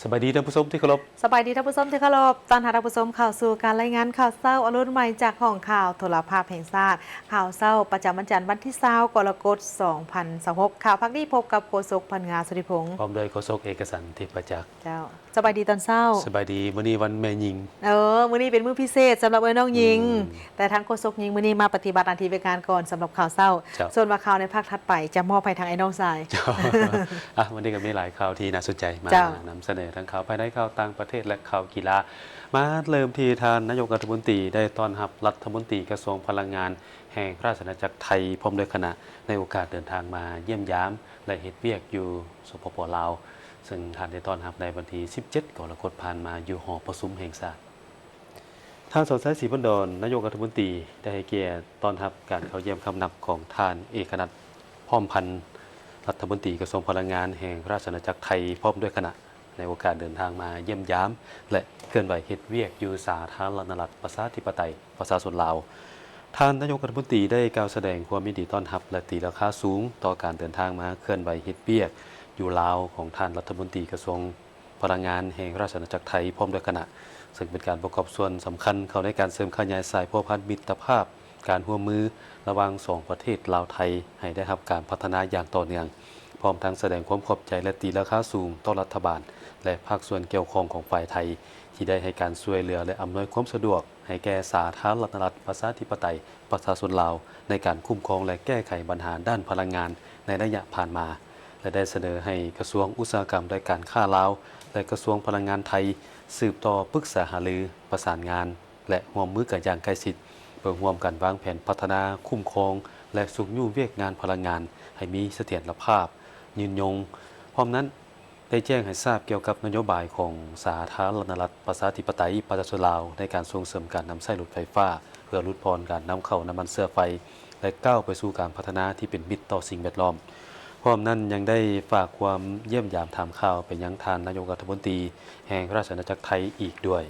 ສະບາຍດີທ່ານຜູ້ຊົມທີ່ເຄົາລົບ. ສະບາຍດີທ່ານຜູ້ຊົມທີ່ເຄົາລົບ. ຕ້ອນຮັບທ່ານຜູ້ຊົມເຂົ້າສູ່ການລາຍງານຂ່າວເຊົ້າອະລຸນໃໝ່ຈາກຫ້ອງຂ່າວໂທລະພາບແຫ່ງຊາດ. ຂ່າວເຊົ້າປະຈຳວັນຈັນ ວັນທີຊາວ ກໍລະກົດ ສອງພັນຊາວຫົກ. ຂ່າວພາກນີ້ພົບກັບໂຄສົກ ພັນງາ ສຸທິພົງ ພ້ອມດ້ວຍໂຄສົກ ເອກະສັນ ທິບປະຈັກ. ເຈົ້າ. ສະບາຍດີຕອນເຊົ້າ. ສະບາຍດີ. ມື້ນີ້ວັນແມ່ຍິງ. ເອີ, ມື້ນີ້ເປັນມື້ພິເສດສຳລັບເອື້ອຍນ້ອງຍິງ. ອືມ. ແຕ່ທາງໂຄສົກຍິງມື້ນີ້ມາປະຕິບັດໜ້າທີ່ວຽກງານກ່ອນສຳລັບຂ່າວເຊົ້າ. ເຈົ້າ. ສ່ວນວ່າຂ່າວໃນພາກຖັດໄປຈະມອບໃຫ້ທາງອ້າຍນ້ອງຊາຍ. ເຈົ້າ. ອ່ະ, ມື້ນີ້ກໍມີຫຼາຍຂ່າວທີ່ໜ້າສົນໃຈມາ ເຈົ້າ ນຳສະເໜີ ທັງຂ່າວພາຍໃນ, ຂ່າວຕ່າງປະເທດ ແລະ ຂ່າວກິລາ. ມາເລີ່ມທີ່ທ່ານນາຍົກລັດຖະມົນຕີໄດ້ຕ້ອນຮັບລັດຖະມົນຕີກະຊວງພະລັງງານແຫ່ງລາຊະອານາຈັກໄທ ພ້ອມດ້ວຍຄະນະ ໃນໂອກາດເດີນທາງມາຢ້ຽມຢາມ ແລະ ເຮັດວຽກຢູ່ ສປປ ລາວ, ເຊິ່ງທ່ານໄດ້ຕ້ອນຮັບໃນວັນທີສິບເຈັດ ກໍລະກົດຜ່ານມາຢູ່ຫໍປະຊຸມແຫ່ງຊາດ. ທ່ານ ສອນໄຊ ສີພັນດອນ ນາຍົກລັດຖະມົນຕີ ໄດ້ໃຫ້ກຽດຕ້ອນຮັບການເຂົ້າຢ້ຽມຄຳນັບຂອງທ່ານ ເອກະນັດ ພ້ອມພັນ ລັດຖະມົນຕີກະຊວງພະລັງງານແຫ່ງລາຊະອານາຈັກໄທ ພ້ອມດ້ວຍຄະນະ ໃນໂອກາດເດີນທາງມາຢ້ຽມຢາມ ແລະ ເຄື່ອນໄຫວເຮັດວຽກຢູ່ສາທາລະນະລັດ ປະຊາທິປະໄຕ ປະຊາຊົນລາວ. ທ່ານນາຍົກລັດຖະມົນຕີໄດ້ກ່າວສະແດງຄວາມຍິນດີຕ້ອນຮັບ ແລະ ຕີລາຄາສູງຕໍ່ການເດີນທາງມາເຄື່ອນໄຫວເຮັດວຽກຢູ່ລາວຂອງທ່ານລັດຖະມົນຕີກະຊວງ ພະລັງງານແຫ່ງລາຊະອານາຈັກໄທ ພ້ອມດ້ວຍຄະນະ, ເຊິ່ງເປັນການປະກອບສ່ວນສຳຄັນເຂົ້າໃນການເສີມຂະຫຍາຍສາຍພົວພັນມິດຕະພາບ, ການຮ່ວມມືລະຫວ່າງສອງປະເທດລາວ-ໄທ ໃຫ້ໄດ້ຮັບການພັດທະນາຢ່າງຕໍ່ເນື່ອງ, ພ້ອມທັງສະແດງຄວາມຂອບໃຈ ແລະ ຕີລາຄາສູງຕໍ່ລັດຖະບານ ແລະ ພາກສ່ວນກ່ຽວຂ້ອງຂອງຝ່າຍໄທ ທີ່ໄດ້ໃຫ້ການຊ່ວຍເຫຼືອ ແລະ ອຳນວຍຄວາມສະດວກ ໃຫ້ແກ່ສາທາລະນະລັດ ປະຊາທິປະໄຕ ປະຊາຊົນລາວ ໃນການຄຸ້ມຄອງ ແລະ ແກ້ໄຂບັນຫາດ້ານພະລັງງານໃນໄລຍະຜ່ານມາ ແລະ ໄດ້ສະເໜີໃຫ້ກະຊວງອຸດສາຫະກຳ ແລະ ການຄ້າລາວ ແລະ ກະຊວງພະລັງງານໄທ ສືບຕໍ່ປຶກສາຫາລື, ປະສານງານ ແລະ ຮ່ວມມືກັນຢ່າງໃກ້ຊິດ ເພື່ອຮ່ວມກັນວາງແຜນພັດທະນາ, ຄຸ້ມຄອງ ແລະ ຊຸກຍູ້ວຽກງານພະລັງງານໃຫ້ມີສະຖຽນລະພາບ, ຍືນຍົງ. ພ້ອມນັ້ນ, ໄດ້ແຈ້ງໃຫ້ຊາບກ່ຽວກັບນະໂຍບາຍຂອງສາທາລະນະລັດ ປະຊາທິປະໄຕ ປະຊາຊົນລາວ ໃນການສົ່ງເສີມການນຳໃຊ້ລົດໄຟຟ້າ ເພື່ອຫຼຸດຜ່ອນການນຳເຂົ້ານ້ຳມັນເຊື້ອໄຟ ແລະ ກ້າວໄປສູ່ການພັດທະນາທີ່ເປັນມິດຕໍ່ສິ່ງແວດລ້ອມ. ພ້ອມນັ້ນຍັງໄດ້ຝາກຄວາມຢ້ຽມຢາມຖາມຂ່າວໄປຍັງທ່ານນາຍົກລັດຖະມົນຕີແຫ່ງລາຊະອານາຈັກໄທອີກດ້ວຍ.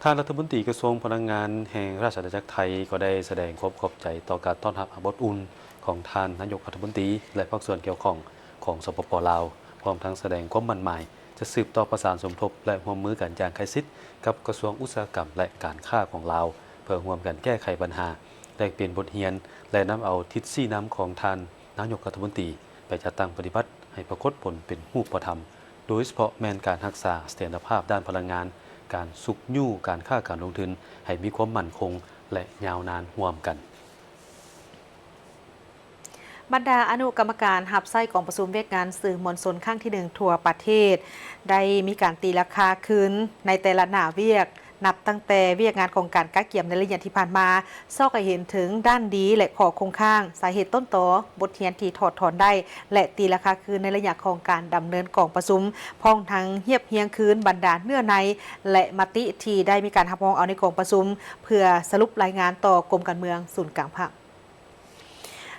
ທ່ານລັດຖະມົນຕີກະຊວງພະລັງງານແຫ່ງລາຊະອານາຈັກໄທ ກໍໄດ້ສະແດງຄວາມຂອບໃຈຕໍ່ການຕ້ອນຮັບອັນອົບອຸ່ນຂອງທ່ານນາຍົກລັດຖະມົນຕີ ແລະ ພາກສ່ວນກ່ຽວຂ້ອງຂອງ ສປປ ລາວ, ພ້ອມທັງສະແດງຄວາມໝັ້ນໝາຍຈະສືບຕໍ່ປະສານສົມທົບ ແລະ ຮ່ວມມືກັນຢ່າງໃກ້ຊິດກັບກະຊວງອຸດສາຫະກຳ ແລະ ການຄ້າຂອງລາວ ເພື່ອຮ່ວມກັນແກ້ໄຂບັນຫາ, ແລກປ່ຽນບົດຮຽນ ແລະ ນຳເອົາທິດຊີ້ນຳຂອງທ່ານນາຍົກລັດຖະມົນຕີ ໄປຈັດຕັ້ງປະຕິບັດໃຫ້ປາກົດຜົນເປັນຮູບປະທຳ, ໂດຍສະເພາະແມ່ນການຮັກສາສະຖຽນລະພາບດ້ານພະລັງງານ, ການຊຸກຍູ້ການຄ້າການລົງທຶນໃຫ້ມີຄວາມໝັ້ນຄົງ ແລະ ຍາວນານຮ່ວມກັນ. ບັນດາອະນຸກຳມະການຮັບໃຊ້ກອງປະຊຸມວຽກງານສື່ມວນຊົນຄັ້ງທີໜຶ່ງທົ່ວປະເທດ ໄດ້ມີການຕີລາຄາຄືນໃນແຕ່ລະໜ້າວຽກ, ນັບຕັ້ງແຕ່ວຽກງານຂອງການກະກຽມໃນໄລຍະທີ່ຜ່ານມາ ຊອກໃຫ້ເຫັນເຖິງດ້ານດີ ແລະ ຂໍ້ຄົງຄ້າງ, ສາເຫດຕົ້ນຕໍ, ບົດຮຽນທີ່ຖອດຖອນໄດ້ ແລະ ຕີລາຄາຄືນໃນໄລຍະຂອງການດຳເນີນກອງປະຊຸມ, ພ້ອມທັງຮຽບຮຽງຄືນບັນດາເນື້ອໃນ ແລະ ມະຕິທີ່ໄດ້ມີການຮັບຮອງເອົາໃນກອງປະຊຸມ ເພື່ອສະຫຼຸບລາຍງານຕໍ່ກົມການເມືອງສູນກາງພັກ.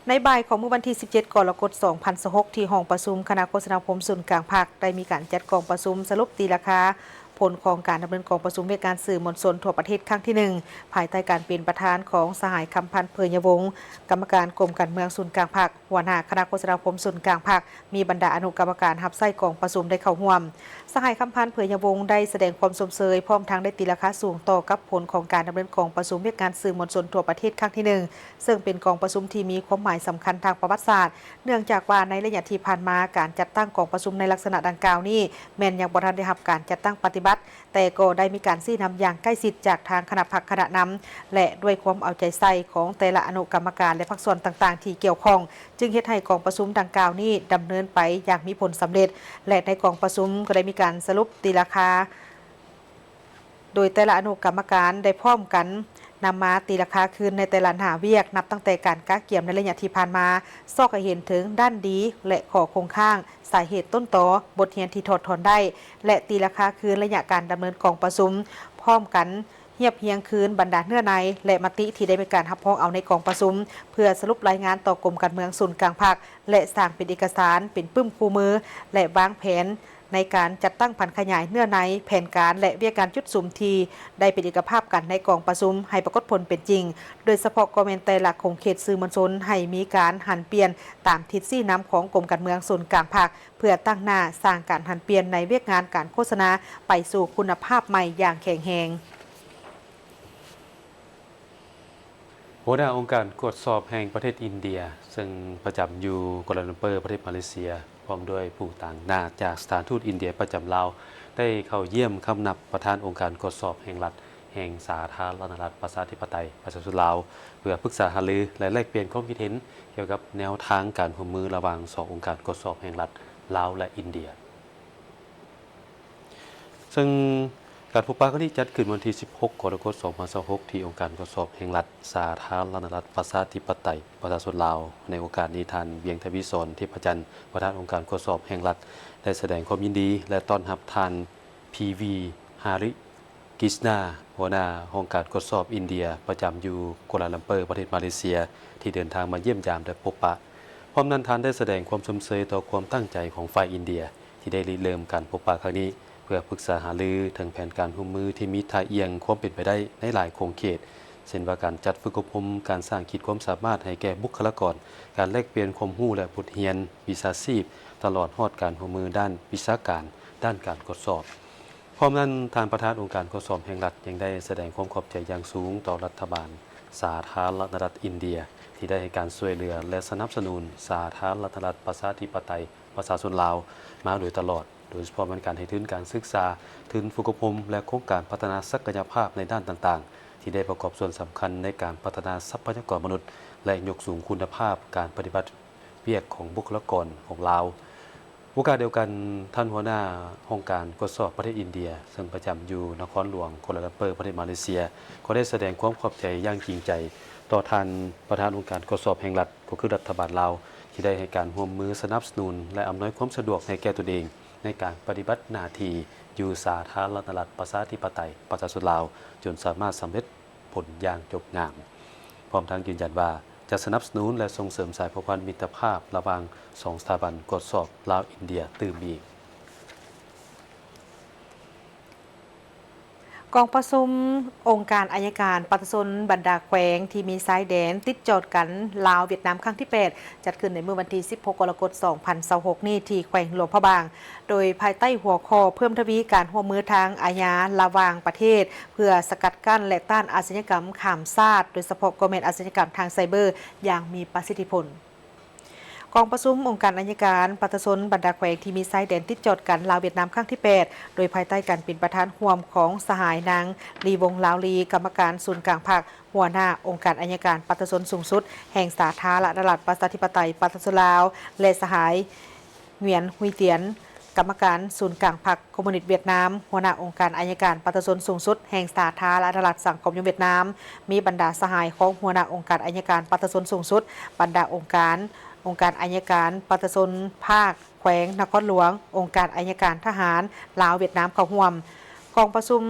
ໃນບ່າຍຂອງມື້ວັນທີສິບເຈັດ ກໍລະກົດ ສອງພັນຊາວຫົກ ທີ່ຫ້ອງປະຊຸມຄະນະໂຄສະນາອົບຮົມສູນກາງພັກ ໄດ້ມີການຈັດກອງປະຊຸມສະຫຼຸບຕີລາຄາຜົນຂອງການດຳເນີນກອງປະຊຸມວຽກງານສື່ມວນຊົນທົ່ວປະເທດຄັ້ງທີໜຶ່ງ ພາຍໃຕ້ການເປັນປະທານຂອງສະຫາຍ ຄຳພັນ ເຜີຍຍະວົງ ກຳມະການກົມການເມືອງສູນກາງພັກ, ຫົວໜ້າຄະນະໂຄສະນາອົບຮົມສູນກາງພັກ, ມີບັນດາອະນຸກຳມະການຮັບໃຊ້ກອງປະຊຸມໄດ້ເຂົ້າຮ່ວມ. ສະຫາຍ ຄຳພັນ ເຜີຍຍະວົງ ໄດ້ສະແດງຄວາມຊົມເຊີຍ ພ້ອມທັງໄດ້ຕີລາຄາສູງຕໍ່ກັບຜົນຂອງການດຳເນີນກອງປະຊຸມວຽກງານສື່ມວນຊົນທົ່ວປະເທດຄັ້ງທີໜຶ່ງ ເຊິ່ງເປັນກອງປະຊຸມທີ່ມີຄວາມໝາຍສຳຄັນທາງປະຫວັດສາດ, ເນື່ອງຈາກວ່າໃນໄລຍະທີ່ຜ່ານມາ ການຈັດຕັ້ງກອງປະຊຸມໃນລັກສະນະດັ່ງກ່າວນີ້ ແມ່ນຍັງບໍ່ທັນໄດ້ຮັບການຈັດຕັ້ງປະຕິບັດ, ແຕ່ກໍໄດ້ມີການຊີ້ນຳຢ່າງໃກ້ຊິດຈາກທາງຄະນະພັກຄະນະນຳ ແລະ ດ້ວຍຄວາມເອົາໃຈໃສ່ຂອງແຕ່ລະອະນຸກຳມະການ ແລະ ພາກສ່ວນຕ່າງໆທີ່ກ່ຽວຂ້ອງ, ຈຶ່ງເຮັດໃຫ້ກອງປະຊຸມດັ່ງກ່າວນີ້ດຳເນີນໄປຢ່າງມີຜົນສຳເລັດ ແລະ ໃນກອງປະຊຸມກໍໄດ້ມີການສະຫຼຸບຕີລາຄາ ໂດຍແຕ່ລະອະນຸກຳມະການໄດ້ພ້ອມກັນນຳມາຕີລາຄາຄືນໃນແຕ່ລະໜ້າວຽກ ນັບຕັ້ງແຕ່ການກະກຽມໃນໄລຍະທີ່ຜ່ານມາ, ຊອກໃຫ້ເຫັນເຖິງດ້ານດີ ແລະ ຂໍ້ຄົງຄ້າງ, ສາເຫດຕົ້ນຕໍ, ບົດຮຽນທີ່ຖອດຖອນໄດ້ ແລະ ຕີລາຄາຄືນໄລຍະການດຳເນີນກອງປະຊຸມ, ພ້ອມກັນຮຽບຮຽງຄືນບັນດາເນື້ອໃນ ແລະ ມະຕິທີ່ໄດ້ມີການຮັບຮອງເອົາໃນກອງປະຊຸມ ເພື່ອສະຫຼຸບລາຍງານຕໍ່ກົມການເມືອງສູນກາງພັກ ແລະ ສ້າງເປັນເອກະສານ, ເປັນປຶ້ມຄູ່ມື ແລະ ວາງແຜນ ໃນການຈັດຕັ້ງຜັນຂະຫຍາຍເນື້ອໃນ, ແຜນການ ແລະ ວຽກງານຈຸດສຸມທີ່ໄດ້ເປັນເອກະພາບກັນໃນກອງປະຊຸມໃຫ້ປາກົດຜົນເປັນຈິງ, ໂດຍສະເພາະກໍແມ່ນແຕ່ລະຂົງເຂດສື່ມວນຊົນໃຫ້ມີການຫັນປ່ຽນຕາມທິດຊີ້ນຳຂອງກົມການເມືອງສູນກາງພັກ ເພື່ອຕັ້ງໜ້າສ້າງການຫັນປ່ຽນໃນວຽກງານການໂຄສະນາໄປສູ່ຄຸນນະພາບໃໝ່ຢ່າງແຂງແຮງ. ຫົວໜ້າອົງການກວດສອບແຫ່ງປະເທດອິນເດຍ ເຊິ່ງປະຈຳຢູ່ກົວລາລັມເປີ ປະເທດມາເລເຊຍ ພ້ອມດ້ວຍຜູ້ຕາງໜ້າຈາກສະຖານທູດອິນເດຍປະຈຳລາວ ໄດ້ເຂົ້າຢ້ຽມຄຳນັບປະທານອົງການກວດສອບແຫ່ງລັດ ແຫ່ງສາທາລະນະລັດ ປະຊາທິປະໄຕ ປະຊາຊົນລາວ ເພື່ອປຶກສາຫາລື ແລະ ແລກປ່ຽນຄວາມຄິດເຫັນກ່ຽວກັບແນວທາງການຮ່ວມມືລະຫວ່າງສອງອົງການກວດສອບແຫ່ງລັດ ລາວ ແລະ ອິນເດຍ. ເຊິ່ງການພົບປະຄັ້ງນີ້ຈັດຂຶ້ນວັນທີສິບຫົກ ກໍລະກົດ ສອງພັນຊາວຫົກ ທີ່ອົງການກວດສອບແຫ່ງລັດ ສາທາລະນະລັດ ປະຊາທິປະໄຕ ປະຊາຊົນລາວ. ໃນໂອກາດນີ້ ທ່ານ ວຽງທະວີສອນ ເທບພະຈັນ ປະທານອົງການກວດສອບແຫ່ງລັດ ໄດ້ສະແດງຄວາມຍິນດີ ແລະ ຕ້ອນຮັບທ່ານ ພີ ວີ ຫາຣິ ກິດສະນາ ຫົວໜ້າຫ້ອງການກວດສອບອິນເດຍ ປະຈຳຢູ່ກົວລາລັມເປີ ປະເທດມາເລເຊຍ ທີ່ເດີນທາງມາຢ້ຽມຢາມ ແລະ ພົບປະ. ພ້ອມນັ້ນ ທ່ານໄດ້ສະແດງຄວາມຊົມເຊີຍຕໍ່ຄວາມຕັ້ງໃຈຂອງຝ່າຍອິນເດຍ ທີ່ໄດ້ລິເລີ່ມການພົບປະຄັ້ງນີ້ ເພື່ອປຶກສາຫາລືເຖິງແຜນການຮ່ວມມືທີ່ມີທ່າອ່ຽງຄວາມເປັນໄປໄດ້ໃນຫຼາຍຂົງເຂດ, ເຊັ່ນວ່າການຈັດຝຶກອົບຮົມ, ການສ້າງຂີດຄວາມສາມາດໃຫ້ແກ່ບຸກຄະລາກອນ, ການແລກປ່ຽນຄວາມຮູ້ ແລະ ບົດຮຽນວິຊາຊີບ, ຕະຫຼອດຮອດການຮ່ວມມືດ້ານວິຊາການ, ດ້ານການກວດສອບ. ພ້ອມນັ້ນ, ທ່ານປະທານອົງການກວດສອບແຫ່ງລັດ ຍັງໄດ້ສະແດງຄວາມຂອບໃຈຢ່າງສູງຕໍ່ລັດຖະບານສາທາລະນະລັດອິນເດຍ ທີ່ໄດ້ໃຫ້ການຊ່ວຍເຫຼືອ ແລະ ສະໜັບສະໜູນສາທາລະນະລັດ ປະຊາທິປະໄຕ ປະຊາຊົນລາວມາໂດຍຕະຫຼອດ, ໂດຍສະເພາະແມ່ນການໃຫ້ທຶນການສຶກສາ, ທຶນຝຶກອົບຮົມ ແລະ ໂຄງການພັດທະນາສັກກະຍະພາບໃນດ້ານຕ່າງໆ ທີ່ໄດ້ປະກອບສ່ວນສຳຄັນໃນການພັດທະນາຊັບພະຍາກອນມະນຸດ ແລະ ຍົກສູງຄຸນນະພາບການປະຕິບັດວຽກຂອງບຸກຄະລາກອນຂອງລາວ. ໂອກາດດຽວກັນ, ທ່ານຫົວໜ້າຫ້ອງການກວດສອບປະເທດອິນເດຍ ເຊິ່ງປະຈຳຢູ່ນະຄອນຫຼວງກົວລາລັມເປີ ປະເທດມາເລເຊຍ ກໍໄດ້ສະແດງຄວາມຂອບໃຈຢ່າງຈິງໃຈຕໍ່ທ່ານປະທານອົງການກວດສອບແຫ່ງລັດ ກໍຄືລັດຖະບານລາວ ທີ່ໄດ້ໃຫ້ການຮ່ວມມືສະໜັບສະໜູນ ແລະ ອຳນວຍຄວາມສະດວກໃຫ້ແກ່ຕົນເອງ ໃນການປະຕິບັດໜ້າທີ່ຢູ່ສາທາລະນະລັດ ປະຊາທິປະໄຕ ປະຊາຊົນລາວ ຈົນສາມາດສຳເລັດ ຜົນຢ່າງຈົບງາມ, ພ້ອມທັງຢືນຢັນວ່າຈະສະໜັບສະໜູນ ແລະ ສົ່ງເສີມສາຍພົວພັນມິດຕະພາບລະຫວ່າງສອງສະຖາບັນກວດສອບລາວ-ອິນເດຍຕື່ມອີກ. ກອງປະຊຸມອົງການໄອຍະການປະຊາຊົນບັນດາແຂວງທີ່ມີຊາຍແດນຕິດຈອດກັນລາວ-ຫວຽດນາມ ຄັ້ງທີແປດ ຈັດຂຶ້ນໃນມື້ວັນທີສິບຫົກ ກໍລະກົດ ສອງພັນຊາວຫົກ ນີ້ ທີ່ແຂວງຫຼວງພະບາງ. ໂດຍພາຍໃຕ້ຫົວຂໍ້ເພີ່ມທະວີການຮ່ວມມືທາງອາຍາລະຫວ່າງປະເທດ ເພື່ອສະກັດກັ້ນ ແລະ ຕ້ານອາຊະຍາກຳຂ້າມຊາດ, ໂດຍສະເພາະກໍແມ່ນອາຊະຍາກຳທາງໄຊເບີຢ່າງມີປະສິດທິຜົນ. ກອງປະຊຸມອົງການໄອຍະການປະຊາຊົນບັນດາແຂວງທີ່ມີຊາຍແດນຕິດຈອດກັນລາວ-ຫວຽດນາມ ຄັ້ງທີແປດ ໂດຍພາຍໃຕ້ການເປັນປະທານຮ່ວມຂອງສະຫາຍນາງ ລີ ວົງລາວລີ ກຳມະການສູນກາງພັກ, ຫົວໜ້າອົງການໄອຍະການປະຊາຊົນສູງສຸດແຫ່ງສາທາລະນະລັດ ປະຊາທິປະໄຕ ປະຊາຊົນລາວ ແລະ ສະຫາຍ ຫງວຽນ ຮຸຍຕຽນ ກຳມະການສູນກາງພັກຄອມມູນິດຫວຽດນາມ, ຫົວໜ້າອົງການໄອຍະການປະຊາຊົນສູງສຸດແຫ່ງສາທາລະນະລັດສັງຄົມນິຍົມຫວຽດນາມ, ມີບັນດາສະຫາຍຂອງຫົວໜ້າອົງການໄອຍະການປະຊາຊົນສູງສຸດ, ບັນດາອົງການ, ອົງການໄອຍະການປະຊາຊົນພາກ, ແຂວງນະຄອນຫຼວງ, ອົງການໄອຍະການທະຫານລາວ-ຫວຽດນາມເຂົ້າຮ່ວມ. ກອງປະຊຸມ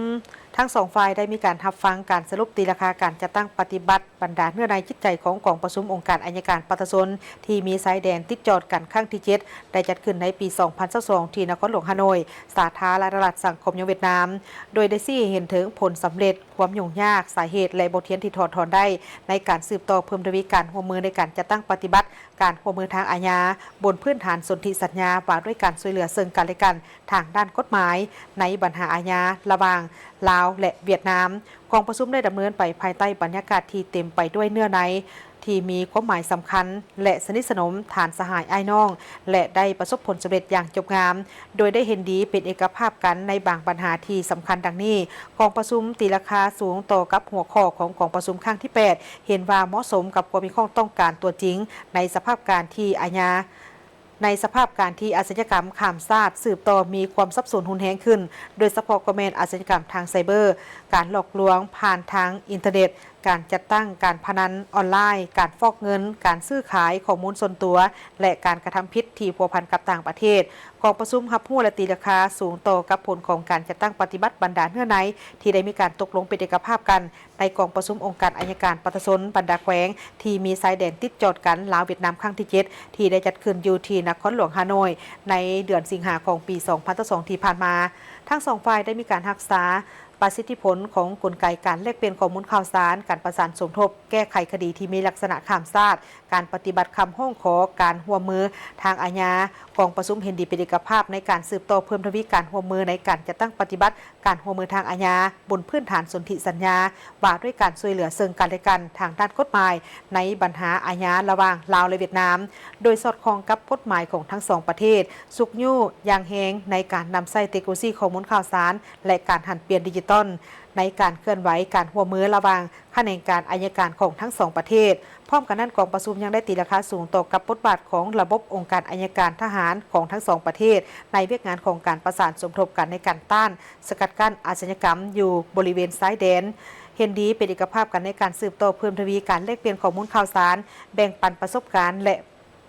ທັງສອງຝ່າຍໄດ້ມີການຮັບຟັງການສະຫຼຸບຕີລາຄາການຈັດຕັ້ງປະຕິບັດ ບັນດາເນື້ອໃນຈິດໃຈຂອງກອງປະຊຸມອົງການໄອຍະການປະຊາຊົນທີ່ມີຊາຍແດນຕິດຈອດກັນຄັ້ງທີເຈັດ ໄດ້ຈັດຂຶ້ນໃນປີສອງພັນຊາວສອງ ທີ່ນະຄອນຫຼວງຮ່າໂນ້ຍ, ສາທາລະນະລັດສັງຄົມນິຍົມຫວຽດນາມ, ໂດຍໄດ້ຊີ້ໃຫ້ເຫັນເຖິງຜົນສຳເລັດ, ຄວາມຫຍຸ້ງຍາກ, ສາເຫດ ແລະ ບົດຮຽນທີ່ຖອດຖອນໄດ້ ໃນການສືບຕໍ່ເພີ່ມທະວີການຮ່ວມມືໃນການຈັດຕັ້ງປະຕິບັດການຮ່ວມມືທາງອາຍາ ບົນພື້ນຖານສົນທິສັນຍາວ່າດ້ວຍການຊ່ວຍເຫຼືອເຊິ່ງກັນແລະກັນ ທາງດ້ານກົດໝາຍໃນບັນຫາອາຍາລະຫວ່າງລາວ ແລະ ຫວຽດນາມ. ກອງປະຊຸມໄດ້ດຳເນີນໄປພາຍໃຕ້ບັນຍາກາດທີ່ເຕັມໄປດ້ວຍເນື້ອໃນທີ່ມີຄວາມໝາຍສຳຄັນ ແລະ ສະໜິດສະໜົມທ່ານສະຫາຍອ້າຍນ້ອງ ແລະ ໄດ້ປະສົບຜົນສຳເລັດຢ່າງຈົບງາມ, ໂດຍໄດ້ເຫັນດີເປັນເອກະພາບກັນໃນບາງບັນຫາທີ່ສຳຄັນດັ່ງນີ້. ກອງປະຊຸມຕີລາຄາສູງຕໍ່ກັບຫົວຂໍ້ຂອງກອງປະຊຸມຄັ້ງທີແປດ ເຫັນວ່າເໝາະສົມກັບຄວາມມີຄວາມຕ້ອງການຕົວຈິງໃນສະພາບການທີ່ອາຍາ ໃນສະພາບການທີ່ອາຊະຍາກຳຂ້າມຊາດສືບຕໍ່ມີຄວາມສັບສົນຮຸນແຮງຂຶ້ນ, ໂດຍສະເພາະກໍແມ່ນອາຊະຍາກຳທາງໄຊເບີ, ການຫຼອກລວງຜ່ານທາງອິນເຕີເນັດ, ການຈັດຕັ້ງການພະນັນອອນລາຍ, ການຟອກເງິນ, ການຊື້ຂາຍຂໍ້ມູນສ່ວນຕົວ ແລະ ການກະທຳຜິດທີ່ພົວພັນກັບຕ່າງປະເທດ. ກອງປະຊຸມຮັບຮູ້ ແລະ ຕີລາຄາສູງຕໍ່ກັບຜົນຂອງການຈັດຕັ້ງປະຕິບັດບັນດາເນື້ອໃນທີ່ໄດ້ມີການຕົກລົງເປັນເອກະພາບກັນ ໃນກອງປະຊຸມອົງການໄອຍະການປະຊາຊົນບັນດາແຂວງທີ່ມີຊາຍແດນຕິດຈອດກັນ ລາວ-ຫວຽດນາມ ຄັ້ງທີເຈັດ ທີ່ໄດ້ຈັດຂຶ້ນຢູ່ທີ່ນະຄອນຫຼວງຮ່າໂນ້ຍ ໃນເດືອນສິງຫາຂອງປີສອງພັນຊາວສອງທີ່ຜ່ານມາ. ທັງສອງຝ່າຍໄດ້ມີການຮັກສາປະສິດທິຜົນຂອງກົນໄກການແລກປ່ຽນຂໍ້ມູນຂ່າວສານ, ການປະສານສົມທົບແກ້ໄຂຄະດີທີ່ມີລັກສະນະຂ້າມຊາດ, ການປະຕິບັດຄຳຮ້ອງຂໍການຮ່ວມມືທາງອາຍາ. ກອງປະຊຸມເຫັນດີເປັນເອກະພາບໃນການສືບຕໍ່ເພີ່ມທະວີການຮ່ວມມືໃນການຈັດຕັ້ງປະຕິບັດ ການຮ່ວມມືທາງອາຍາ ບົນພື້ນຖານສົນທິສັນຍາວ່າດ້ວຍການຊ່ວຍເຫຼືອເຊິ່ງກັນແລະກັນທາງດ້ານກົດໝາຍໃນບັນຫາອາຍາລະຫວ່າງລາວ ແລະ ຫວຽດນາມ, ໂດຍສອດຄ່ອງກັບກົດໝາຍຂອງທັງສອງປະເທດ, ຊຸກຍູ້ຢ່າງແຮງໃນການນຳໃຊ້ເຕັກໂນໂລຊີຂໍ້ມູນຂ່າວສານ ແລະ ການຫັນປ່ຽນດິຈິຕອນ ໃນການເຄື່ອນໄຫວການຮ່ວມມືລະຫວ່າງຂະແໜງການໄອຍະການຂອງທັງສອງປະເທດ. ພ້ອມກັນນັ້ນ, ກອງປະຊຸມຍັງໄດ້ຕີລາຄາສູງຕໍ່ກັບບົດບາດຂອງລະບົບອົງການໄອຍະການທະຫານຂອງທັງສອງປະເທດ ໃນວຽກງານຂອງການປະສານສົມທົບກັນໃນການຕ້ານສະກັດກັ້ນອາຊະຍາກຳຢູ່ບໍລິເວນຊາຍແດນ, ເຫັນດີເປັນເອກະພາບກັນໃນການສືບຕໍ່ເພີ່ມທະວີການແລກປ່ຽນຂໍ້ມູນຂ່າວສານ, ແບ່ງປັນປະສົບການ ແລະ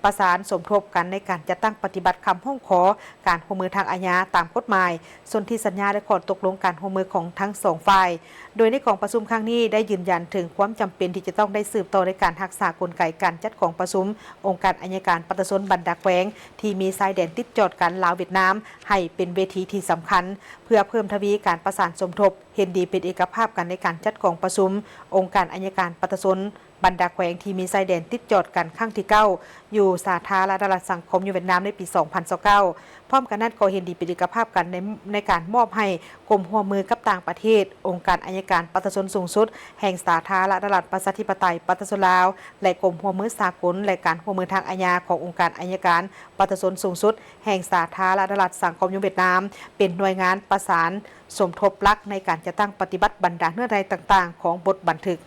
ປະສານສົມທົບກັນໃນການຈັດຕັ້ງປະຕິບັດຄຳຮ້ອງຂໍການຮ່ວມມືທາງອາຍາຕາມກົດໝາຍ, ສົນທິສັນຍາ ແລະ ຂໍ້ຕົກລົງການຮ່ວມມືຂອງທັງສອງຝ່າຍ. ໂດຍໃນກອງປະຊຸມຄັ້ງນີ້ໄດ້ຢືນຢັນເຖິງຄວາມຈຳເປັນທີ່ຈະຕ້ອງໄດ້ສືບຕໍ່ໃນການຮັກສາກົນໄກການຈັດກອງປະຊຸມອົງການໄອຍະການປະຊາຊົນບັນດາແຂວງທີ່ມີຊາຍແດນຕິດຈອດກັນລາວ-ຫວຽດນາມ ໃຫ້ເປັນເວທີທີ່ສຳຄັນ ເພື່ອເພີ່ມທະວີການປະສານສົມທົບ ເຫັນດີເປັນເອກະພາບກັນໃນການຈັດກອງປະຊຸມອົງການໄອຍະການປະຊາຊົນບັນດາແຂວງທີ່ມີຊາຍແດນຕິດຈອດກັນຄັ້ງທີເກົ້າ ຢູ່ສາທາລະນະລັດສັງຄົມນິຍົມຫວຽດນາມໃນປີສອງພັນຊາວເກົ້າ. ພ້ອມກັນນັ້ນກໍເຫັນດີເປັນເອກະພາບກັນໃນ ໃນການມອບໃຫ້ກົມຮ່ວມມືກັບຕ່າງປະເທດ, ອົງການໄອຍະການປະຊາຊົນສູງສຸດແຫ່ງສາທາລະນະລັດປະຊາທິປະໄຕປະຊາຊົນລາວ ແລະ ກົມຮ່ວມມືສາກົນ ແລະ ການຮ່ວມມືທາງອາຍາຂອງອົງການໄອຍະການປະຊາຊົນສູງສຸດແຫ່ງສາທາລະນະລັດສັງຄົມນິຍົມຫວຽດນາມ ເປັນໜ່ວຍງານປະສານ ສົມທົບຫຼັກໃນການຈັດຕັ້ງປະຕິບັດບັນດາເນື້ອໃນຕ່າງໆຂອງບົດບັນທຶກ.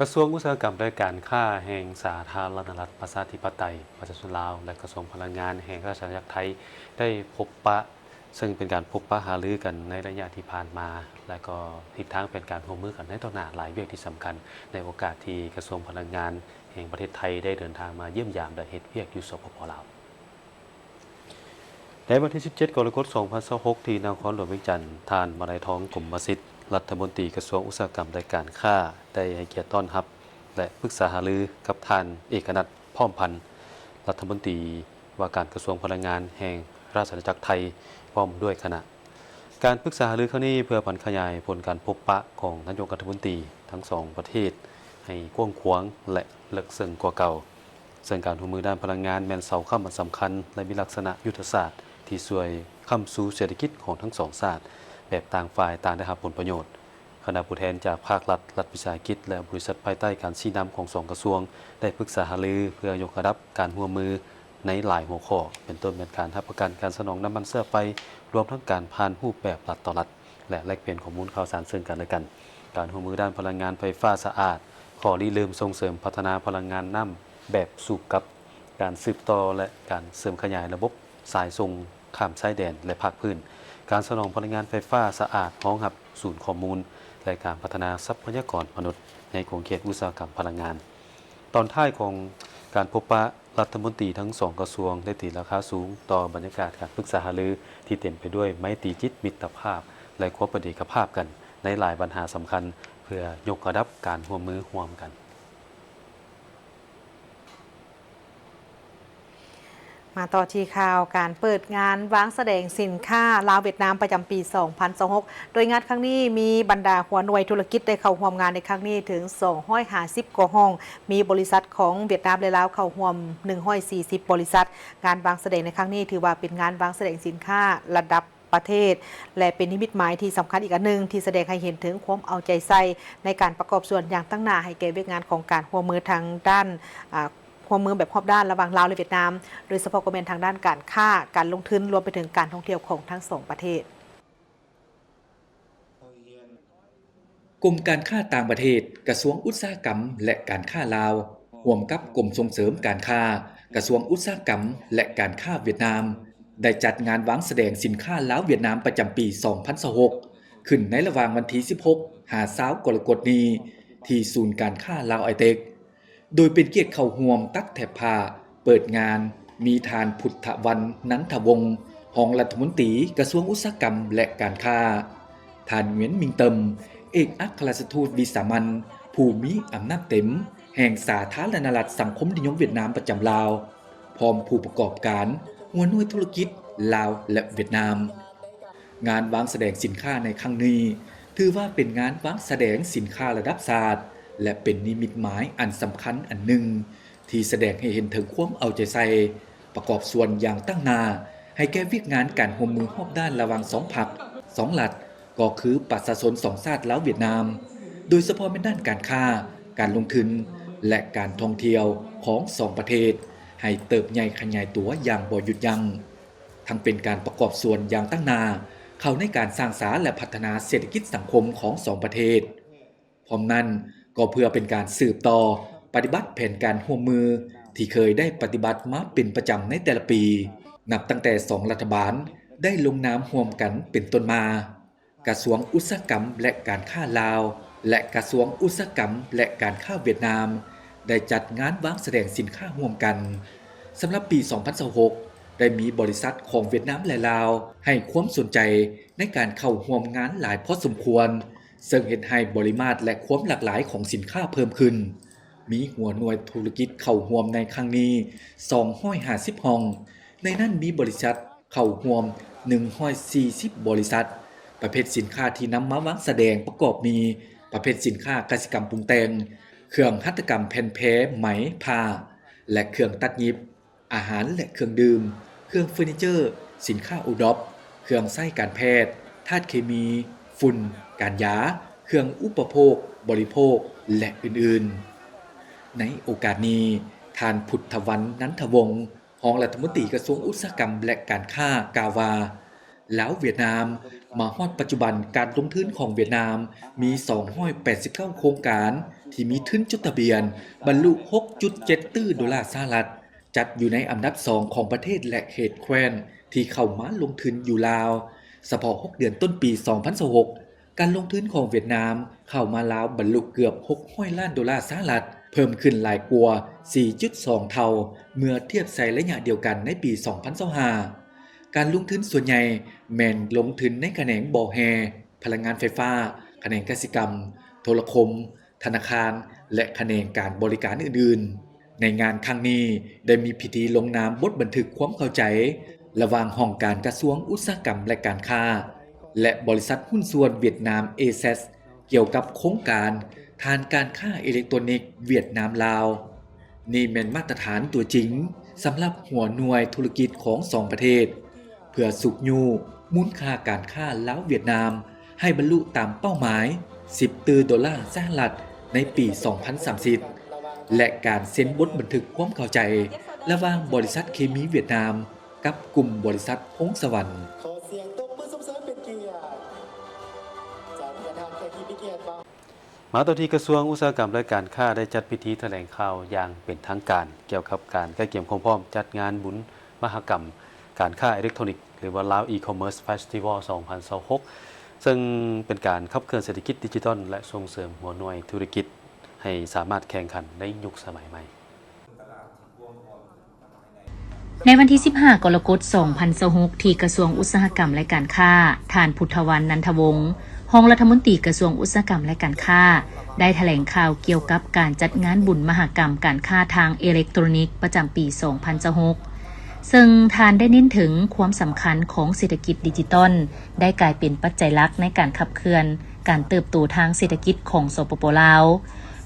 ກະຊວງອຸດສາຫະກຳ ແລະ ການຄ້າແຫ່ງສາທາລະນະລັດປະຊາທິປະໄຕປະຊາຊົນລາວ ແລະ ກະຊວງພະລັງງານແຫ່ງລາຊະອານາຈັກໄທ ໄດ້ພົບປະ ເຊິ່ງເປັນການພົບປະຫາລືກັນໃນໄລຍະທີ່ຜ່ານມາ ແລະ ກໍທິດທາງແຜນການຮ່ວມມືກັນໃນຕໍ່ໜ້າຫຼາຍວຽກທີ່ສຳຄັນ ໃນໂອກາດທີ່ກະຊວງພະລັງງານແຫ່ງປະເທດໄທໄດ້ເດີນທາງມາຢ້ຽມຢາມ ແລະ ເຮັດວຽກຢູ່ ສປປ ລາວ. ໃນວັນທີສິບເຈັດ ກໍລະກົດ ສອງພັນຊາວຫົກ ທີ່ນະຄອນຫຼວງວຽງຈັນ, ທ່ານ ມະໄລທອງ ກົມມະສິດ ລັດຖະມົນຕີກະຊວງອຸດສາຫະກຳ ແລະ ການຄ້າ ໄດ້ໃຫ້ກຽດຕ້ອນຮັບ ແລະ ປຶກສາຫາລືກັບທ່ານ ເອກະນັດ ພ້ອມພັນ ລັດຖະມົນຕີ ວ່າການກະຊວງພະລັງງານແຫ່ງລາຊະອານາຈັກໄທ ພ້ອມດ້ວຍຄະນະ. ການປຶກສາຫາລືຄັ້ງນີ້ ເພື່ອຜັນຂະຫຍາຍຜົນການພົບປະຂອງນາຍົກລັດຖະມົນຕີທັງສອງປະເທດໃຫ້ກວ້າງຂວາງ ແລະ ເລິກເຊິ່ງກວ່າເກົ່າ, ເຊິ່ງການຮ່ວມມືດ້ານພະລັງງານແມ່ນເສົາຄ້ຳອັນສຳຄັນ ແລະ ມີລັກສະນະຍຸດທະສາດທີ່ຊ່ວຍຄ້ຳຊູເສດຖະກິດຂອງທັງສອງຊາດ ແບບຕ່າງຝ່າຍຕ່າງໄດ້ຮັບຜົນປະໂຫຍດ. ຄະນະຜູ້ແທນຈາກພາກລັດ, ລັດວິສາຫະກິດ ແລະ ບໍລິສັດພາຍໃຕ້ການຊີ້ນຳຂອງສອງກະຊວງ ໄດ້ປຶກສາຫາລືເພື່ອຍົກລະດັບການຮ່ວມມືໃນຫຼາຍຫົວຂໍ້, ເປັນຕົ້ນແມ່ນການຮັບປະກັນການສະໜອງນ້ຳມັນເຊື້ອໄຟ, ລວມທັງການຜ່ານຮູບແບບລັດຕໍ່ລັດ ແລະ ແລກປ່ຽນຂໍ້ມູນຂ່າວສານເຊິ່ງກັນ ແລະ ກັນ, ການຮ່ວມມືດ້ານພະລັງງານໄຟຟ້າສະອາດ, ຂໍ້ລິເລີ່ມສົ່ງເສີມພັດທະນາພະລັງງານນ້ຳແບບສູບກັບ, ການສືບຕໍ່ ແລະ ການເສີມຂະຫຍາຍລະບົບສາຍສົ່ງຂ້າມຊາຍແດນ ແລະ ພາກພື້ນ, ການສະໜອງພະລັງງານໄຟຟ້າສະອາດຮອງຮັບ ສູນຂໍ້ມູນ ແລະ ການພັດທະນາຊັບພະຍາກອນມະນຸດໃນຂົງເຂດອຸດສາຫະກຳພະລັງງານ. ຕອນທ້າຍຂອງການພົບປະ, ລັດຖະມົນຕີທັງສອງກະຊວງໄດ້ຕີລາຄາສູງຕໍ່ບັນຍາກາດການປຶກສາຫາລືທີ່ເຕັມໄປດ້ວຍໄມຕີຈິດມິດຕະພາບ ແລະ ຄວາມເປັນເອກະພາບກັນໃນຫຼາຍບັນຫາສຳຄັນ ເພື່ອຍົກລະດັບການຮ່ວມມືຮ່ວມກັນ. ມາຕໍ່ທີ່ຂ່າວການເປີດງານວາງສະແດງສິນຄ້າລາວ-ຫວຽດນາມ ປະຈຳປີສອງພັນຊາວຫົກ ໂດຍງານຄັ້ງນີ້ມີບັນດາຫົວໜ່ວຍທຸລະກິດໄດ້ເຂົ້າຮ່ວມງານໃນຄັ້ງນີ້ເຖິງສອງຮ້ອຍຫ້າສິບກວ່າຫ້ອງ, ມີບໍລິສັດຂອງຫວຽດນາມ ແລະ ລາວເຂົ້າຮ່ວມໜຶ່ງຮ້ອຍສີ່ສິບບໍລິສັດ. ງານວາງສະແດງໃນຄັ້ງນີ້ຖືວ່າເປັນງານວາງສະແດງສິນຄ້າລະດັບ ປະເທດ ແລະ ເປັນນິມິດໝາຍທີ່ສຳຄັນອີກອັນໜຶ່ງ ທີ່ສະແດງໃຫ້ເຫັນເຖິງຄວາມເອົາໃຈໃສ່ໃນການປະກອບສ່ວນຢ່າງຕັ້ງໜ້າໃຫ້ແກ່ວຽກງານຂອງການຮ່ວມມືທາງດ້ານ, ອາ, ຮ່ວມມືແບບຮອບດ້ານລະຫວ່າງລາວ ແລະ ຫວຽດນາມ, ໂດຍສະເພາະກໍແມ່ນທາງດ້ານການຄ້າ, ການລົງທຶນ, ລວມໄປເຖິງການທ່ອງທ່ຽວຂອງທັງສອງປະເທດ. ກົມການຄ້າຕ່າງປະເທດ, ກະຊວງອຸດສາຫະກຳ ແລະ ການຄ້າລາວ ຮ່ວມກັບກົມສົ່ງເສີມການຄ້າ ກະຊວງອຸດສາຫະກຳ ແລະ ການຄ້າຫວຽດນາມ ໄດ້ຈັດງານວາງສະແດງສິນຄ້າລາວ-ຫວຽດນາມ ປະຈຳປີສອງພັນຊາວຫົກ ຂຶ້ນໃນລະຫວ່າງວັນທີສິບຫົກ ຫາ ຊາວ ກໍລະກົດນີ້ ທີ່ສູນການຄ້າລາວໄອເຕັກ ໂດຍເປັນກຽດເຂົ້າຮ່ວມຕັດແຖບຜ້າເປີດງານ ມີທ່ານ ພຸດທະວັນ ນັນທະວົງ ຮອງລັດຖະມົນຕີກະຊວງອຸດສາຫະກຳ ແລະ ການຄ້າ, ທ່ານ ຫງວຽນ ມິງເຕີມ ເອກອັກຄະລັດຖະທູດວິສາມັນ ຜູ້ມີອຳນາດເຕັມແຫ່ງສາທາລະນະລັດສັງຄົມນິຍົມຫວຽດນາມປະຈຳລາວ, ພ້ອມຜູ້ປະກອບການຫົວໜ່ວຍທຸລະກິດລາວ ແລະ ຫວຽດນາມ. ງານວາງສະແດງສິນຄ້າໃນຄັ້ງນີ້ ຖືວ່າເປັນງານວາງສະແດງສິນຄ້າລະດັບຊາດ ແລະ ເປັນນິມິດໝາຍອັນສຳຄັນອັນໜຶ່ງ ທີ່ສະແດງໃຫ້ເຫັນເຖິງຄວາມເອົາໃຈໃສ່ ປະກອບສ່ວນຢ່າງຕັ້ງໜ້າໃຫ້ແກ່ວຽກງານການຮ່ວມມືຮອບດ້ານລະຫວ່າງສອງພັກ, ສອງລັດ, ກໍຄືປະຊາຊົນສອງຊາດລາວ-ຫວຽດນາມ, ໂດຍສະເພາະແມ່ນດ້ານການຄ້າ, ການລົງທຶນ ແລະ ການທ່ອງທ່ຽວຂອງສອງປະເທດ ໃຫ້ເຕີບໃຫຍ່ຂະຫຍາຍຕົວຢ່າງບໍ່ຢຸດຢັ້ງ, ທັງເປັນການປະກອບສ່ວນຢ່າງຕັ້ງໜ້າເຂົ້າໃນການສ້າງສາ ແລະ ພັດທະນາເສດຖະກິດສັງຄົມຂອງສອງປະເທດ. ພ້ອມນັ້ນກໍເພື່ອເປັນການສືບຕໍ່ປະຕິບັດແຜນການຮ່ວມມືທີ່ເຄີຍໄດ້ປະຕິບັດມາເປັນປະຈຳໃນແຕ່ລະປີ, ນັບຕັ້ງແຕ່ສອງລັດຖະບານໄດ້ລົງນາມຮ່ວມກັນເປັນຕົ້ນມາ, ກະຊວງອຸດສາຫະກຳ ແລະ ການຄ້າລາວ ແລະ ກະຊວງອຸດສາຫະກຳ ແລະ ການຄ້າຫວຽດນາມ ໄດ້ຈັດງານວາງສະແດງສິນຄ້າຮ່ວມກັນ. ສຳລັບປີສອງພັນຊາວຫົກ ໄດ້ມີບໍລິສັດຂອງຫວຽດນາມ ແລະ ລາວ ໃຫ້ຄວາມສົນໃຈໃນການເຂົ້າຮ່ວມງານຫຼາຍພໍສົມຄວນ, ເຊິ່ງເຮັດໃຫ້ບໍລິມາດ ແລະ ຄວາມຫຼາກຫຼາຍຂອງສິນຄ້າເພີ່ມຂຶ້ນ. ມີຫົວໜ່ວຍທຸລະກິດເຂົ້າຮ່ວມໃນຄັ້ງນີ້ສອງຮ້ອຍຫ້າສິບຫ້ອງ, ໃນນັ້ນມີບໍລິສັດເຂົ້າຮ່ວມໜຶ່ງຮ້ອຍສີ່ສິບບໍລິສັດ. ປະເພດສິນຄ້າທີ່ນຳມາວາງສະແດງປະກອບມີ ປະເພດສິນຄ້າກະສິກຳປຸງແຕ່ງ, ເຄື່ອງຫັດຖະກຳແຜ່ນແພ, ໄໝ, ຜ້າ ແລະ ເຄື່ອງຕັດຫຍິບ, ອາຫານ ແລະ ເຄື່ອງດື່ມ, ເຄື່ອງເຟີນີເຈີ, ສິນຄ້າໂອດອບ, ເຄື່ອງໃຊ້ການແພດ, ທາດເຄມີ, ຝຸ່ນ, ການຢາ, ເຄື່ອງອຸປະໂພກ, ບໍລິໂພກ ແລະ ອື່ນໆ. ໃນໂອກາດນີ້, ທ່ານ ພຸດທະວັນ ນັນທະວົງ ຮອງລັດຖະມົນຕີກະຊວງອຸດສາຫະກຳ ແລະ ການຄ້າ ກ່າວວ່າ ລາວ-ຫວຽດນາມ ມາຮອດປັດຈຸບັນ ການລົງທຶນຂອງຫວຽດນາມມີສອງຮ້ອຍແປດສິບເກົ້າໂຄງການ ທີ່ມີທຶນຈົດທະບຽນບັນລຸຫົກຈຸດເຈັດຕື້ໂດລາສະຫະລັດ, ຈັດຢູ່ໃນອັນດັບສອງຂອງປະເທດ ແລະ ເຂດແຄວ້ນທີ່ເຂົ້າມາລົງທຶນຢູ່ລາວ. ສະເພາະຫົກເດືອນຕົ້ນປີສອງພັນຊາວຫົກ ການລົງທຶນຂອງຫວຽດນາມເຂົ້າມາລາວບັນລຸເກືອບຫົກຮ້ອຍລ້ານໂດລາສະຫະລັດ, ເພີ່ມຂຶ້ນຫຼາຍກວ່າສີ່ຈຸດສອງເທົ່າ ເມື່ອທຽບໃສ່ໄລຍະດຽວກັນໃນປີສອງພັນຊາວຫ້າ. ການລົງທຶນສ່ວນໃຫຍ່ແມ່ນລົງທຶນໃນຂະແໜງບໍ່ແຮ່, ພະລັງງານໄຟຟ້າ, ຂະແໜງກະສິກຳ, ໂທລະຄົມ, ທະນາຄານ ແລະ ຂະແໜງການບໍລິການອື່ນໆ. ໃນງານຄັ້ງນີ້ ໄດ້ມີພິທີລົງນາມບົດບັນທຶກຄວາມເຂົ້າໃຈ ລະຫວ່າງຫ້ອງການກະຊວງອຸດສາຫະກຳ ແລະ ການຄ້າ ແລະ ບໍລິສັດຫຸ້ນສ່ວນຫວຽດນາມເອແຊັດ ກ່ຽວກັບໂຄງການຖານການຄ້າເອເລັກໂຕຣນິກຫວຽດນາມ-ລາວ. ນີ້ແມ່ນມາດຕະຖານຕົວຈິງສຳລັບຫົວໜ່ວຍທຸລະກິດຂອງສອງປະເທດ ເພື່ອຊຸກຍູ້ມູນຄ່າການຄ້າລາວ-ຫວຽດນາມ ໃຫ້ບັນລຸຕາມເປົ້າໝາຍສິບຕື້ໂດລາສະຫະລັດໃນປີສອງພັນສາມສິບ ແລະ ການເຊັນບົດບັນທຶກຄວາມເຂົ້າໃຈລະຫວ່າງບໍລິສັດເຄມີຫວຽດນາມກັບກຸ່ມບໍລິສັດພົງສະຫວັນ. ຂໍສຽງຕົບມືຊົມເຊີຍເປັນກຽດຈາກບັນດາທ່ານແຂກທີ່ມີກຽດ. ມາຕໍ່ທີ່ກະຊວງອຸດສາຫະກຳ ແລະ ການຄ້າ ໄດ້ຈັດພິທີຖະແຫຼງຂ່າວຢ່າງເປັນທາງການ ກ່ຽວກັບການກະກຽມຄວາມພ້ອມຈັດງານບຸນມະຫະກຳການຄ້າເອເລັກໂຕຣນິກ ຫຼືວ່າ Lao E-commerce Festival ສອງພັນຊາວຫົກ ເຊິ່ງເປັນການຂັບເຄື່ອນເສດຖະກິດດິຈິຕອນ ແລະ ສົ່ງເສີມຫົວໜ່ວຍທຸລະກິດໃຫ້ສາມາດແຂ່ງຂັນໃນຍຸກສະໄໝໃໝ່. ໃນວັນທີສິບຫ້າ ກໍລະກົດ ສອງພັນຊາວຫົກ ທີ່ກະຊວງອຸດສາຫະກຳ ແລະ ການຄ້າ, ທ່ານ ພຸດທະວັນ ນັນທະວົງ ຮອງລັດຖະມົນຕີກະຊວງອຸດສາຫະກຳ ແລະ ການຄ້າ ໄດ້ຖະແຫຼງຂ່າວກ່ຽວກັບການຈັດງານບຸນມະຫະກຳການຄ້າທາງເອເລັກໂຕຣນິກປະຈຳປີສອງພັນຊາວຫົກ ເຊິ່ງທ່ານໄດ້ເນັ້ນເຖິງຄວາມສຳຄັນຂອງເສດຖະກິດດິຈິຕອນ ໄດ້ກາຍເປັນປັດໄຈຫຼັກໃນການຂັບເຄື່ອນການເຕີບໂຕທາງເສດຖະກິດຂອງ ສປປ ລາວ.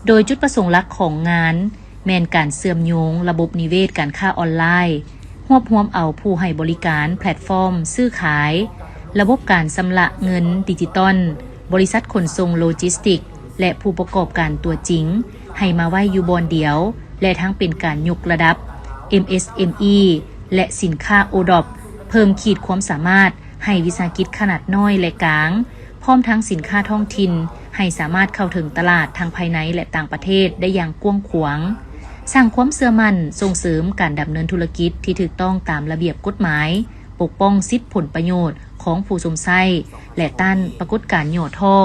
ໂດຍຈຸດປະສົງຫຼັກຂອງງານແມ່ນການເຊື່ອມໂຍງລະບົບນິເວດການຄ້າອອນລາຍ, ຮວບຮວມເອົາຜູ້ໃຫ້ບໍລິການແພລດຟອມຊື້ຂາຍ, ລະບົບການຊຳລະເງິນດິຈິຕອນ, ບໍລິສັດຂົນສົ່ງໂລຈິສຕິກ ແລະ ຜູ້ປະກອບການຕົວຈິງ ໃຫ້ມາໄວ້ຢູ່ບ່ອນດຽວ ແລະ ທັງເປັນການຍົກລະດັບ ເອັມເອສເອັມອີ ແລະ ສິນຄ້າໂອດອບ ເພີ່ມຂີດຄວາມສາມາດໃຫ້ວິສາຫະກິດຂະໜາດນ້ອຍ ແລະ ກາງ ພ້ອມທັງສິນຄ້າທ້ອງຖິ່ນ ໃຫ້ສາມາດເຂົ້າເຖິງຕະຫຼາດທັງພາຍໃນ ແລະ ຕ່າງປະເທດໄດ້ຢ່າງກວ້າງຂວາງ. ສ້າງຄວາມເຊື່ອໝັ້ນ, ສົ່ງເສີມການດຳເນີນທຸລະກິດທີ່ຖືກຕ້ອງຕາມລະບຽບກົດໝາຍ, ປົກປ້ອງສິດຜົນປະໂຫຍດຂອງຜູ້ຊົມໃຊ້ ແລະ ຕ້ານປາກົດການຫຍໍ້ທໍ້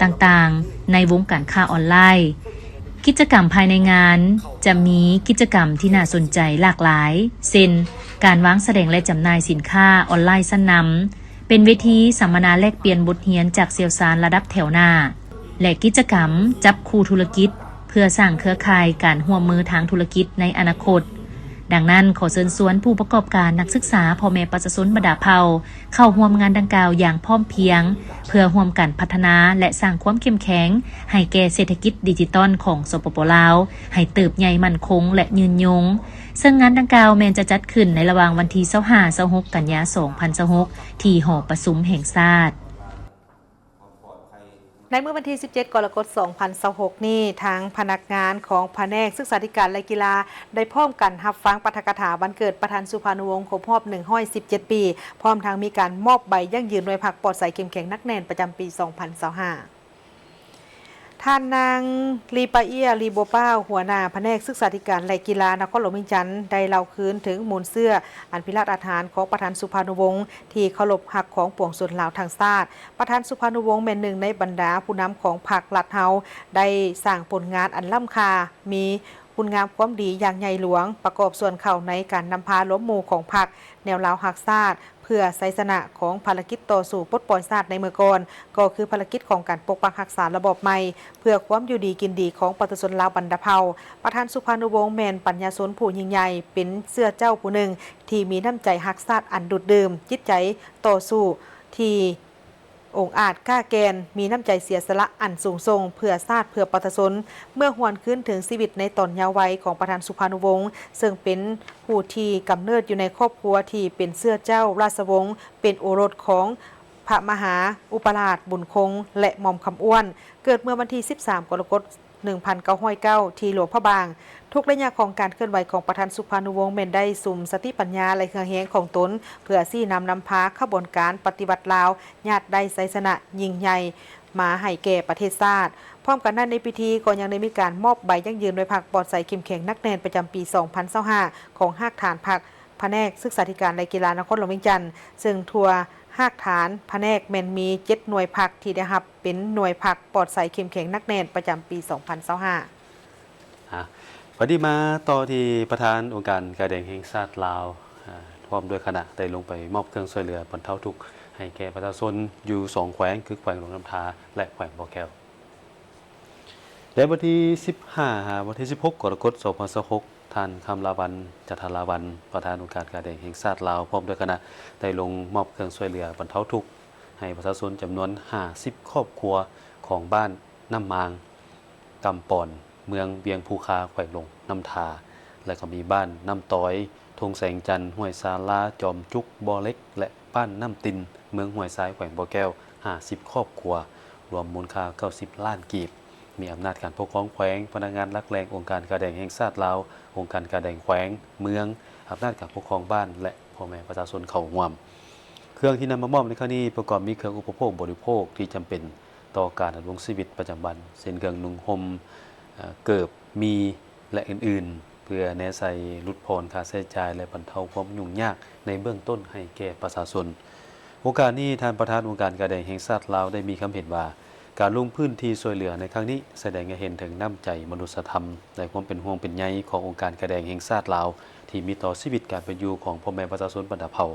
ຕ່າງໆໃນວົງການຄ້າອອນລາຍ. ກິດຈະກຳພາຍໃນງານຈະມີກິດຈະກຳທີ່ໜ້າສົນໃຈຫຼາກຫຼາຍ ເຊັ່ນ ການວາງສະແດງ ແລະ ຈຳໜ່າຍສິນຄ້າອອນລາຍຊັ້ນນຳ, ເປັນເວທີສຳມະນາແລກປ່ຽນບົດຮຽນຈາກຊ່ຽວຊານລະດັບແຖວໜ້າ ແລະ ກິດຈະກຳຈັບຄູ່ທຸລະກິດ ເພື່ອສ້າງເຄືອຂ່າຍການຮ່ວມມືທາງທຸລະກິດໃນອະນາຄົດ. ດັ່ງນັ້ນ, ຂໍເຊີນຊວນຜູ້ປະກອບການ, ນັກສຶກສາ, ພໍ່ແມ່ປະຊາຊົນບັນດາເຜົ່າ ເຂົ້າຮ່ວມງານດັ່ງກ່າວຢ່າງພ້ອມພຽງ ເພື່ອຮ່ວມກັນພັດທະນາ ແລະ ສ້າງຄວາມເຂັ້ມແຂງໃຫ້ແກ່ເສດຖະກິດດິຈິຕອນຂອງ ສປປ ລາວ ໃຫ້ເຕີບໃຫຍ່ໝັ້ນຄົງ ແລະ ຍືນຍົງ. ເຊິ່ງງານດັ່ງກ່າວແມ່ນຈະຈັດຂຶ້ນໃນລະຫວ່າງວັນທີຊາວຫ້າ ຊາວຫົກ ກັນຍາ ສອງພັນຊາວຫົກ ທີ່ຫໍປະຊຸມແຫ່ງຊາດ. ໃນມື້ວັນທີສິບເຈັດ ກໍລະກົດ ສອງພັນຊາວຫົກນີ້, ທາງພະນັກງານຂອງພະແນກສຶກສາທິການ ແລະ ກິລາ ໄດ້ພ້ອມກັນຮັບຟັງປາຖະກະຖາວັນເກີດປະທານສຸພານຸວົງຄົບຮອບໜຶ່ງຮ້ອຍສິບເຈັດປີ, ພ້ອມທັງມີການມອບໃບຢັ້ງຢືນໜ່ວຍພັກປອດໃສເຂັ້ມແຂງໜັກແໜ້ນປະຈຳປີສອງພັນຊາວຫ້າ. ທ່ານນາງ ລີປາເອຍ ລີໂບປາວ ຫົວໜ້າພະແນກສຶກສາທິການ ແລະ ກິລານະຄອນຫຼວງວຽງຈັນ ໄດ້ເລົ່າຄືນເຖິງມູນເຊື້ອອັນພິລະອາດຫານຂອງປະທານສຸພານຸວົງທີ່ເຄົາລົບຮັກຂອງປວງຊົນລາວທັງຊາດ. ປະທານສຸພານຸວົງແມ່ນໜຶ່ງໃນບັນດາຜູ້ນຳຂອງພັກລັດເຮົາ ໄດ້ສ້າງຜົນງານອັນລ້ຳຄ່າ, ມີຄຸນງາມຄວາມດີຢ່າງໃຫຍ່ຫຼວງ, ປະກອບສ່ວນເຂົ້າໃນການນຳພາລວມໝູ່ຂອງພັກແນວລາວຮັກຊາດ ເພື່ອໄຊຊະນະຂອງພາລະກິດຕໍ່ສູ້ປົດປ່ອຍຊາດໃນເມື່ອກ່ອນ, ກໍຄືພາລະກິດຂອງການປົກປັກຮັກສາລະບອບໃໝ່ ເພື່ອຄວາມຢູ່ດີກິນດີຂອງປະຊາຊົນລາວບັນດາເຜົ່າ. ປະທານສຸພານຸວົງແມ່ນປັນຍາຊົນຜູ້ຍິ່ງໃຫຍ່, ເປັນເຊື້ອເຈົ້າຜູ້ໜຶ່ງທີ່ມີນ້ຳໃຈຮັກຊາດອັນດູດດື່ມ, ຈິດໃຈຕໍ່ສູ້ທີ່ ອົງອາດກ້າແກ່ນ, ມີນ້ຳໃຈເສຍສະຫຼະອັນສູງສົ່ງເພື່ອຊາດເພື່ອປະຊາຊົນ. ເມື່ອຫວນຄືນເຖິງຊີວິດໃນຕອນເຍົາໄວຂອງປະທານສຸພານຸວົງ, ເຊິ່ງເປັນຜູ້ທີ່ກຳເນີດຢູ່ໃນຄອບຄົວທີ່ເປັນເຊື້ອເຈົ້າລາຊະວົງ, ເປັນໂອລົດຂອງພະມະຫາອຸປະລາດບຸນຄົງ ແລະ ໝ່ອມຄຳອ້ວນ, ເກີດເມື່ອວັນທີສິບສາມ ກໍລະກົດ ໜຶ່ງພັນເກົ້າຮ້ອຍເກົ້າ ທີ່ຫຼວງພະບາງ. ທຸກໄລຍະຂອງການເຄື່ອນໄຫວຂອງປະທານສຸພານຸວົງແມ່ນໄດ້ສຸມສະຕິປັນຍາ ແລະ ເຫື່ອແຮງຂອງຕົນ ເພື່ອຊີ້ນຳນຳພາຂະບວນການປະຕິວັດລາວ ຍາດໄດ້ໄຊຊະນະຍິ່ງໃຫຍ່ມາໃຫ້ແກ່ປະເທດຊາດ. ພ້ອມກັນນັ້ນ, ໃນພິທີກໍຍັງໄດ້ມີການມອບໃບຢັ້ງຢືນໜ່ວຍພັກປອດໃສເຂັ້ມແຂງໜັກແໜ້ນປະຈຳປີສອງພັນຊາວຫ້າ ຂອງຮາກຖານພັກ ພະແນກສຶກສາທິການ ແລະ ກິລານະຄອນຫຼວງວຽງຈັນ, ເຊິ່ງທົ່ວຮາກຖານພະແນກແມ່ນມີເຈັດໜ່ວຍພັກທີ່ໄດ້ຮັບ ເປັນໜ່ວຍພັກປອດໃສເຂັ້ມແຂງໜັກແໜ້ນປະຈຳປີສອງພັນຊາວຫ້າ. ອາ ບັດນີ້ມາຕໍ່ທີ່ປະທານອົງການກາແດງແຫ່ງຊາດລາວ ອາ ພ້ອມດ້ວຍຄະນະ ໄດ້ລົງໄປມອບເຄື່ອງຊ່ວຍເຫຼືອບັນເທົາທຸກໃຫ້ແກ່ປະຊາຊົນຢູ່ສອງແຂວງ ຄືແຂວງຫຼວງນ້ຳທາ ແລະ ແຂວງບໍ່ແກ້ວ. ໃນວັນທີສິບຫ້າ ຫາວັນທີສິບຫົກ ກໍລະກົດ ສອງພັນຊາວຫົກ, ທ່ານ ຄຳລາວັນ ຈັນທະລາວັນ ປະທານອົງການກາແດງແຫ່ງຊາດລາວ ພ້ອມດ້ວຍຄະນະ ໄດ້ລົງມອບເຄື່ອງຊ່ວຍເຫຼືອບັນເທົາທຸກ ໃຫ້ປະຊາຊົນຈຳນວນຫ້າສິບຄອບຄົວຂອງບ້ານນ້ຳມາງ ກຳປອນ ເມືອງວຽງພູຄາ ແຂວງຫຼວງນ້ຳທາ ແລະ ກໍມີບ້ານນ້ຳຕອຍ, ທົ່ງແສງຈັນ, ຫ້ວຍສາລາ, ຈອມຈຸກ, ບໍ່ເຫຼັກ ແລະ ບ້ານນ້ຳຕິນ ເມືອງຫ້ວຍຊາຍ ແຂວງບໍ່ແກ້ວ ຫ້າສິບຄອບຄົວ, ລວມມູນຄ່າເກົ້າສິບລ້ານກີບ, ມີອຳນາດການປົກຄອງແຂວງ, ພະນັກງານຫຼັກແຫຼ່ງອົງການກາແດງແຫ່ງຊາດລາວ, ອົງການກາແດງແຂວງ, ເມືອງ, ອຳນາດການປົກຄອງບ້ານ ແລະ ພໍ່ແມ່ປະຊາຊົນເຂົ້າຮ່ວມ. ເຄື່ອງທີ່ນຳມາມອບໃນຄັ້ງນີ້ປະກອບມີເຄື່ອງອຸປະໂພກບໍລິໂພກທີ່ຈຳເປັນຕໍ່ການດຳລົງຊີວິດປະຈຳວັນ ເຊັ່ນເຄື່ອງນຸ່ງຫົ່ມ, ເອີ ເກີບ, ໝີ່ ແລະ ອື່ນໆ ເພື່ອແນໃສ່ຫຼຸດຜ່ອນຄ່າໃຊ້ຈ່າຍ ແລະ ບັນເທົາຄວາມຫຍຸ້ງຍາກໃນເບື້ອງຕົ້ນໃຫ້ແກ່ປະຊາຊົນ. ໂອກາດນີ້, ທ່ານປະທານອົງການກາແດງແຫ່ງຊາດລາວໄດ້ມີຄຳເຫັນວ່າ, ການລົງພື້ນທີ່ຊ່ວຍເຫຼືອໃນຄັ້ງນີ້ສະແດງໃຫ້ເຫັນເຖິງນ້ຳໃຈມະນຸດສະທຳ ແລະ ຄວາມເປັນຫ່ວງເປັນໃຍຂອງອົງການກາແດງແຫ່ງຊາດລາວ ທີ່ມີຕໍ່ຊີວິດການເປັນຢູ່ຂອງພໍ່ແມ່ປະຊາຊົນບັນດາເຜົ່າ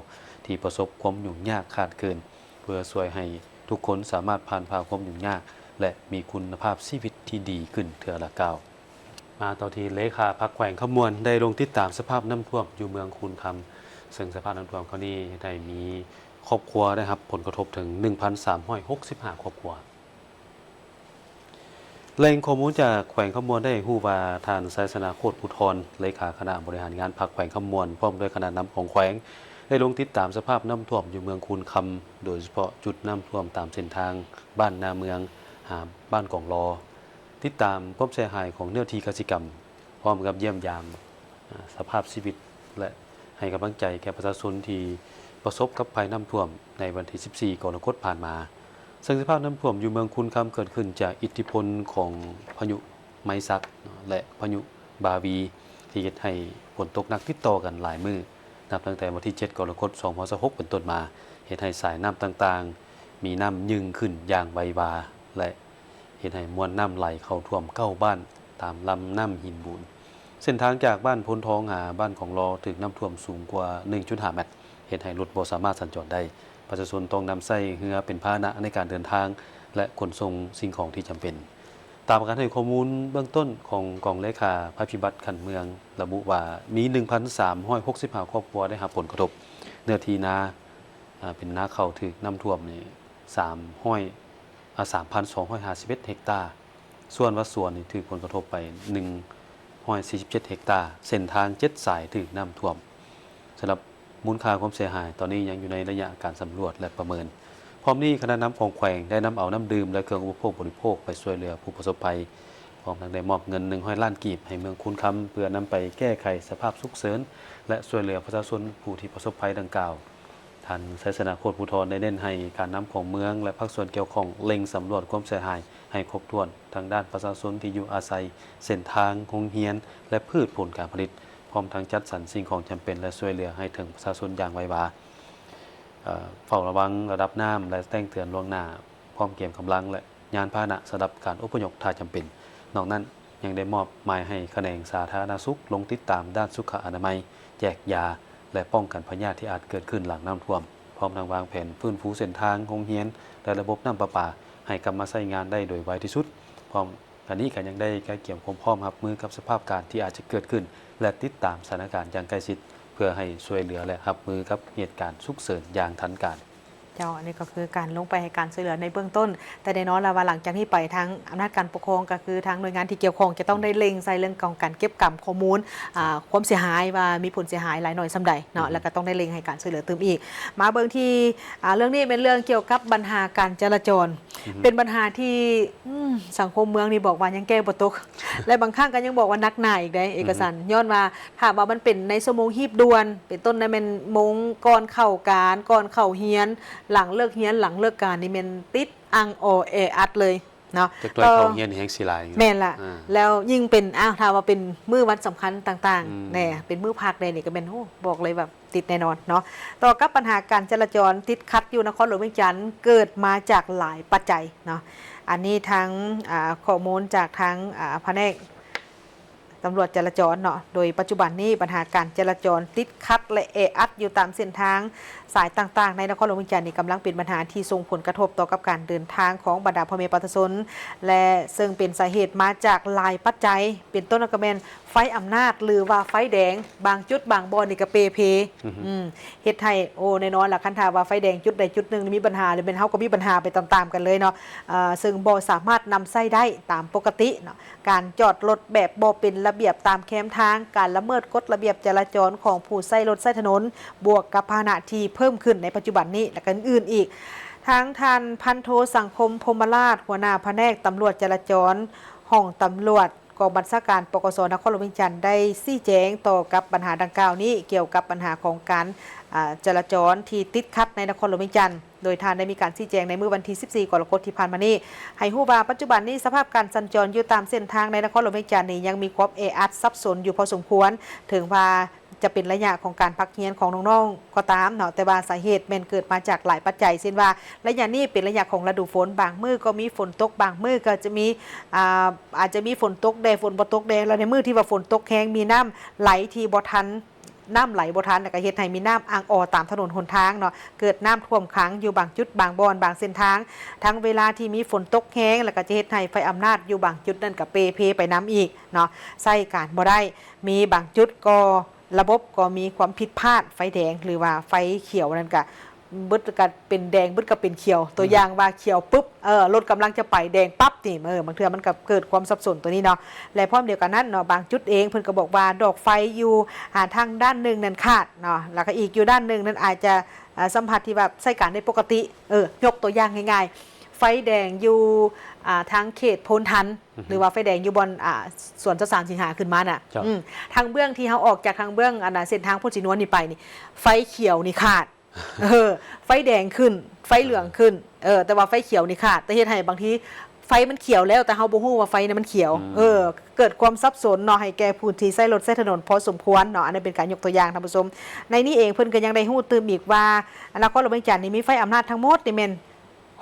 ທີ່ປະສົບຄວາມຫຍຸ້ງຍາກຂາດເກີນ, ເພື່ອຊ່ວຍໃຫ້ທຸກຄົນສາມາດຜ່ານຜ່າຄວາມຫຍຸ້ງຍາກ ແລະ ມີຄຸນນະພາບຊີວິດທີ່ດີຂຶ້ນເທື່ອລະກ້າວ. ມາຕໍ່ທີ່ເລຂາພັກແຂວງຄຳມ່ວນ ໄດ້ລົງຕິດຕາມສະພາບນ້ຳຖ້ວມຢູ່ເມືອງຄູນຄຳ, ເຊິ່ງສະພາບນ້ຳຖ້ວມຄັ້ງນີ້ໄດ້ມີຄອບຄົວໄດ້ຮັບຜົນກະທົບເຖິງໜຶ່ງພັນສາມຮ້ອຍຫົກສິບຫ້າຄອບຄົວ. ແຫຼ່ງຂໍ້ມູນຈາກແຂວງຄຳມ່ວນໄດ້ໃຫ້ຮູ້ວ່າ ທ່ານ ໄຊຊະນະ ໂຄດພູທອນ ເລຂາຄະນະບໍລິຫານງານພັກແຂວງຄຳມ່ວນ ພ້ອມດ້ວຍຄະນະນຳຂອງແຂວງ ໄດ້ລົງຕິດຕາມສະພາບນ້ຳຖ້ວມຢູ່ເມືອງຄູນຄຳ, ໂດຍສະເພາະຈຸດນ້ຳຖ້ວມຕາມເສັ້ນທາງບ້ານນາເມືອງ ຫາ ບ້ານກອງລໍ, ຕິດຕາມຄວາມເສຍຫາຍຂອງເນື້ອທີ່ກະສິກຳ, ພ້ອມກັບຢ້ຽມຢາມ ອາ ສະພາບຊີວິດ ແລະ ໃຫ້ກຳລັງໃຈແກ່ປະຊາຊົນທີ່ປະສົບກັບໄພນ້ຳຖ້ວມໃນວັນທີສິບສີ່ ກໍລະກົດຜ່ານມາ. ເຊິ່ງສະພາບນ້ຳຖ້ວມຢູ່ເມືອງຄູນຄຳເກີດຂຶ້ນຈາກອິດທິພົນຂອງພາຍຸໄມສັກ ແລະ ພາຍຸ ບາວີ ທີ່ເຮັດໃຫ້ຝົນຕົກໜັກຕິດຕໍ່ກັນຫຼາຍມື້ ນັບຕັ້ງແຕ່ວັນທີເຈັດ ກໍລະກົດ ສອງພັນຊາວຫົກ ເປັນຕົ້ນມາ, ເຮັດໃຫ້ສາຍນ້ຳຕ່າງໆ ມີນ້ຳຍຶ່ງຂຶ້ນຢ່າງໄວວາ ແລະ ເຮັດໃຫ້ມວນນ້ຳໄຫຼເຂົ້າຖ້ວມເກົ້າບ້ານຕາມລຳນ້ຳຫີນບູນ. ເສັ້ນທາງຈາກບ້ານໂພນທອງຫາບ້ານຂອງລໍຖືກນ້ຳຖ້ວມສູງກວ່າ ໜຶ່ງຈຸດຫ້າແມັດ, ເຮັດໃຫ້ລົດບໍ່ສາມາດສັນຈອນໄດ້. ປະຊາຊົນຕ້ອງນຳໃຊ້ເຮືອເປັນພາຫະນະໃນການເດີນທາງ ແລະ ຂົນສົ່ງສິ່ງຂອງທີ່ຈຳເປັນ. ຕາມການໃຫ້ຂໍ້ມູນເບື້ອງຕົ້ນຂອງກອງເລຂາໄພພິບັດຂັ້ນເມືອງ ລະບຸວ່າມີ ໜຶ່ງພັນສາມຮ້ອຍຫົກສິບຫ້າ ຄອບຄົວໄດ້ຮັບຜົນກະທົບ. ເນື້ອທີ່ນາ ອາ ເປັນນາເຂົ້າຖືກນ້ຳຖ້ວມນີ້ ສາມຮ້ອຍ ອາ ສາມພັນສອງຮ້ອຍຫ້າສິບເອັດ ເຮັກຕາ. ສ່ວນວ່າສວນນີ້ຖືກຜົນກະທົບໄປ ໜຶ່ງຮ້ອຍສີ່ສິບເຈັດ ເຮັກຕາ. ເສັ້ນທາງເຈັດສາຍຖືກນ້ຳຖ້ວມ. ສຳລັບມູນຄ່າຄວາມເສຍຫາຍ ຕອນນີ້ຍັງຢູ່ໃນໄລຍະການສຳຫຼວດ ແລະ ປະເມີນ. ພ້ອມນີ້, ຄະນະນຳຂອງແຂວງໄດ້ນຳເອົານ້ຳດື່ມ ແລະ ເຄື່ອງອຸປະໂພກບໍລິໂພກໄປຊ່ວຍເຫຼືອຜູ້ປະສົບໄພ, ພ້ອມທັງໄດ້ມອບເງິນ ໜຶ່ງຮ້ອຍລ້ານກີບ ໃຫ້ເມືອງຄູນຄຳ ເພື່ອນຳໄປແກ້ໄຂສະພາບສຸກເສີນ ແລະ ຊ່ວຍເຫຼືອປະຊາຊົນຜູ້ທີ່ປະສົບໄພດັ່ງກ່າວ. ທ່ານ ໄຊຊະນະ ໂຄດພູທອນ ໄດ້ເນັ້ນໃຫ້ການນຳຂອງເມືອງ ແລະ ພາກສ່ວນກ່ຽວຂ້ອງເລັ່ງສຳຫຼວດຄວາມເສຍຫາຍໃຫ້ຄົບຖ້ວນ ທັງດ້ານປະຊາຊົນທີ່ຢູ່ອາໄສ, ເສັ້ນທາງ, ໂຮງຮຽນ ແລະ ພືດຜົນການຜະລິດ, ພ້ອມທັງຈັດສັນສິ່ງຂອງຈຳເປັນ ແລະ ຊ່ວຍເຫຼືອໃຫ້ເຖິງປະຊາຊົນຢ່າງໄວວາ, ເຝົ້າລະວັງລະດັບນ້ຳ ແລະ ແຈ້ງເຕືອນລ່ວງໜ້າ, ພ້ອມກຽມກຳລັງ ແລະ ຍານພາຫະນະສຳລັບການອົບພະຍົບຖ້າຈຳເປັນ. ນອກນັ້ນ, ຍັງໄດ້ມອບໝາຍໃຫ້ຂະແໜງສາທາລະນະສຸກລົງຕິດຕາມດ້ານສຸຂະອະນາໄມ, ແຈກຢາ ແລະ ປ້ອງກັນພະຍາດທີ່ອາດເກີດຂຶ້ນຫຼັງນ້ຳຖ້ວມ, ພ້ອມທັງວາງແຜນຟື້ນຟູເສັ້ນທາງ, ໂຮງຮຽນ ແລະ ລະບົບນ້ຳປະປາ ໃຫ້ກັບມາໃຊ້ງານໄດ້ໂດຍໄວທີ່ສຸດ. ພ້ອມກັນນີ້ກໍຍັງໄດ້ກະກຽມຄວາມພ້ອມຮັບມືກັບສະພາບການທີ່ອາດຈະເກີດຂຶ້ນ ແລະ ຕິດຕາມສະຖານະການຢ່າງໃກ້ຊິດ ເພື່ອໃຫ້ຊ່ວຍເຫຼືອ ແລະ ຮັບມືກັບເຫດການສຸກເສີນຢ່າງທັນການ. ເຈົ້າ, ອັນນີ້ກໍຄືການລົງໄປໃຫ້ການຊ່ວຍເຫຼືອໃນເບື້ອງຕົ້ນ, ແຕ່ແນ່ນອນລະວ່າຫຼັງຈາກນີ້ໄປ ທາງອຳນາດການປົກຄອງ ກໍຄືທາງໜ່ວຍງານທີ່ກ່ຽວຂ້ອງ ຈະຕ້ອງໄດ້ເລັ່ງໃສ່ເລື່ອງຂອງການເກັບກຳຂໍ້ມູນ ອາ ຄວາມເສຍຫາຍວ່າມີຜົນເສຍຫາຍຫຼາຍໜ້ອຍສ່ຳໃດເນາະ, ແລ້ວກໍຕ້ອງໄດ້ເລັ່ງໃຫ້ການຊ່ວຍເຫຼືອຕື່ມອີກ. ມາເບິ່ງທີ່ ອາ ເລື່ອງນີ້ແມ່ນເລື່ອງກ່ຽວກັບບັນຫາການຈະລາຈອນ, ເປັນບັນຫາທີ່ ອືມ ສັງຄົມເມືອງນີ້ບອກວ່າຍັງແກ້ບໍ່ຕົກ ແລະ ບາງຄັ້ງກໍຍັງບອກວ່າໜັກໜ້າອີກເດ້ ເອກະສັນ, ຍ້ອນວ່າ ຖ້າວ່າມັນເປັນໃນຊົ່ວໂມງຮີບດ່ວນ ເປັນຕົ້ນນະ ແມ່ນໂມງກ່ອນເຂົ້າການ ກ່ອນເຂົ້າຮຽນ, ຫຼັງເລີກຮຽນ ຫຼັງເລີກການນີ້ແມ່ນຕິດອັ່ງອໍແອອັດເລີຍເນາະ. ຈັກໜ້ອຍເຂົ້າຮຽນແຮງຊິຫຼາຍ. ແມ່ນລະ. ອາ ແລ້ວຍິ່ງເປັນ ອ້າວ ຖ້າວ່າເປັນມື້ວັນສຳຄັນຕ່າງໆ ອືມ ແດ່ ເປັນມື້ພັກແດ່ນີ້ກໍແມ່ນ ໂອ້ ບອກເລີຍວ່າ ຕິດແນ່ນອນເນາະ. ຕໍ່ກັບບັນຫາການຈະລາຈອນຕິດຂັດຢູ່ນະຄອນຫຼວງວຽງຈັນ ເກີດມາຈາກຫຼາຍປັດໄຈເນາະ. ອັນນີ້ທາງ ອາ ຂໍ້ມູນຈາກທາງ ອາ ພະແນກຕຳຫຼວດຈະລາຈອນເນາະ, ໂດຍປັດຈຸບັນນີ້ບັນຫາການຈະລາຈອນຕິດຂັດ ແລະ ແອອັດຢູ່ຕາມເສັ້ນທາງສາຍຕ່າງໆ ໃນນະຄອນຫຼວງວຽງຈັນນີ້ ກຳລັງເປັນບັນຫາທີ່ສົ່ງຜົນກະທົບຕໍ່ກັບການເດີນທາງຂອງບັນດາພໍ່ແມ່ປະຊາຊົນ ແລະ ເຊິ່ງເປັນສາເຫດມາຈາກຫຼາຍປັດໄຈ ເປັນຕົ້ນກໍແມ່ນ ໄຟອຳນາດ ຫຼືວ່າໄຟແດງ ບາງຈຸດບາງບ່ອນນີ້ກໍເປ່ເພ ອືຮຶ ອືມ ເຮັດໃຫ້ ໂອ້ ແນ່ນອນລະ ຄັນຖ້າວ່າໄຟແດງຈຸດໃດຈຸດໜຶ່ງມີບັນຫາ ແລ້ວແມ່ນເຮົາກໍມີບັນຫາໄປຕາມໆກັນເລີຍເນາະ. ເຊິ່ງບໍ່ສາມາດນຳໃຊ້ໄດ້ຕາມປົກກະຕິເນາະ, ການຈອດລົດແບບບໍ່ເປັນລະບຽບຕາມແຄມທາງ, ການລະເມີດກົດລະບຽບຈະລາຈອນຂອງຜູ້ໃຊ້ລົດໃຊ້ຖະໜົນ ບວກກັບພາຫະນະທີ່ເພີ່ມຂຶ້ນໃນປັດຈຸບັນນີ້ ແລະ ກໍອື່ນໆອີກ. ທາງທ່ານ ພັນໂທ ສັງຄົມ ພົມມະລາດ ຫົວໜ້າພະແນກຕຳຫຼວດຈະລາຈອນ ຫ້ອງຕຳຫຼວດ ກອງບັນຊາການ ປກສ ນະຄອນຫຼວງວຽງຈັນ ໄດ້ຊີ້ແຈງຕໍ່ກັບບັນຫາດັ່ງກ່າວນີ້ ກ່ຽວກັບບັນຫາຂອງການ ອາ ຈະລາຈອນທີ່ຕິດຂັດໃນນະຄອນຫຼວງວຽງຈັນ, ໂດຍທ່ານໄດ້ມີການຊີ້ແຈງໃນມື້ວັນທີສິບສີ່ ກໍລະກົດທີ່ຜ່ານມານີ້ ໃຫ້ຮູ້ວ່າ ປັດຈຸບັນນີ້ສະພາບການສັນຈອນຢູ່ຕາມເສັ້ນທາງໃນນະຄອນຫຼວງວຽງຈັນນີ້ ຍັງມີຄວາມແອອັດສັບສົນຢູ່ພໍສົມຄວນ, ເຖິງວ່າ ຈະເປັນໄລຍະຂອງການພັກຮຽນຂອງນ້ອງໆກໍຕາມເນາະ, ແຕ່ວ່າສາເຫດແມ່ນເກີດມາຈາກຫຼາຍປັດໄຈ ເຊັ່ນວ່າ ໄລຍະນີ້ເປັນໄລຍະຂອງລະດູຝົນ, ບາງມື້ກໍມີຝົນຕົກ, ບາງມື້ກໍຈະມີ ອາ ອາດຈະມີຝົນຕົກແດ່ ຝົນບໍ່ຕົກແດ່, ແລ້ວໃນມື້ທີ່ວ່າຝົນຕົກແຮງ ມີນ້ຳໄຫຼທີ່ບໍ່ທັນ ນ້ຳໄຫຼບໍ່ທັນ ແລ້ວກໍເຮັດໃຫ້ມີນ້ຳອັ່ງອໍຕາມຖະໜົນຫົນທາງເນາະ, ເກີດນ້ຳຖ້ວມຂັງຢູ່ບາງຈຸດ ບາງບ່ອນ ບາງເສັ້ນທາງ, ທັງເວລາທີ່ມີຝົນຕົກແຮງ ແລ້ວກໍຈະເຮັດໃຫ້ໄຟອຳນາດຢູ່ບາງຈຸດນັ້ນກໍເປ່ເພໄປນຳອີກເນາະ, ໃຊ້ການບໍ່ໄດ້. ມີບາງຈຸດກໍ ລະບົບກໍມີຄວາມຜິດພາດ, ໄຟແດງ ຫຼືວ່າໄຟຂຽວນັ້ນກະ ບຶດກະເປັນແດງ ບຶດກະເປັນຂຽວ, ຕົວຢ່າງວ່າຂຽວປຶບ ເອີ ລົດກຳລັງຈະໄປ ແດງປັບນີ້ ເອີ ບາງເທື່ອມັນກະເກີດຄວາມສັບສົນຕົວນີ້ເນາະ. ແລະ ພ້ອມດຽວກັນນັ້ນເນາະ ບາງຈຸດເອງເພິ່ນກະບອກວ່າດອກໄຟຢູ່ ອາ ທາງດ້ານໜຶ່ງນັ້ນຂາດເນາະ, ແລ້ວກະອີກຢູ່ດ້ານໜຶ່ງນັ້ນອາດຈະ ອາ ສຳຜັດທີ່ວ່າໃຊ້ການໄດ້ປົກກະຕິ. ເອີ ຍົກຕົວຢ່າງງ່າຍໆ ໄຟແດງຢູ່ ອາ ທາງເຂດໂພນທັນ ອືຮຶ ຫຼືວ່າໄຟແດງຢູ່ບ່ອນ ອາ ສວນເຈົ້າສາມສິງຫາຂຶ້ນມານະ ເຈົ້າ ອືມ ທາງເບື້ອງທີ່ເຮົາອອກຈາກທາງເບື້ອງ ອັນນ່າ ເສັ້ນທາງໂພນສີນວນນີ້ໄປນີ້ ໄຟຂຽວນີ້ຂາດ ເອີ ໄຟແດງຂຶ້ນ ໄຟເຫຼືອງຂຶ້ນ ເອີ ແຕ່ວ່າໄຟຂຽວນີ້ຂາດ ແຕ່ເຮັດໃຫ້ບາງທີ ໄຟມັນຂຽວແລ້ວ ແຕ່ເຮົາບໍ່ຮູ້ວ່າໄຟນັ້ນມັນຂຽວ. ອືມ ເອີ ເກີດຄວາມສັບສົນເນາະ ໃຫ້ແກ່ຜູ້ທີ່ໃຊ້ລົດໃຊ້ຖະໜົນພໍສົມຄວນເນາະ. ອັນນີ້ເປັນການຍົກຕົວຢ່າງທ່ານຜູ້ຊົມ. ໃນນີ້ເອງເພິ່ນກໍຍັງໄດ້ຮູ້ຕື່ມອີກວ່າ ນະຄອນຫຼວງວຽງຈັນນີ້ມີໄຟອຳນາດທັງໝົດນີ້ແມ່ນ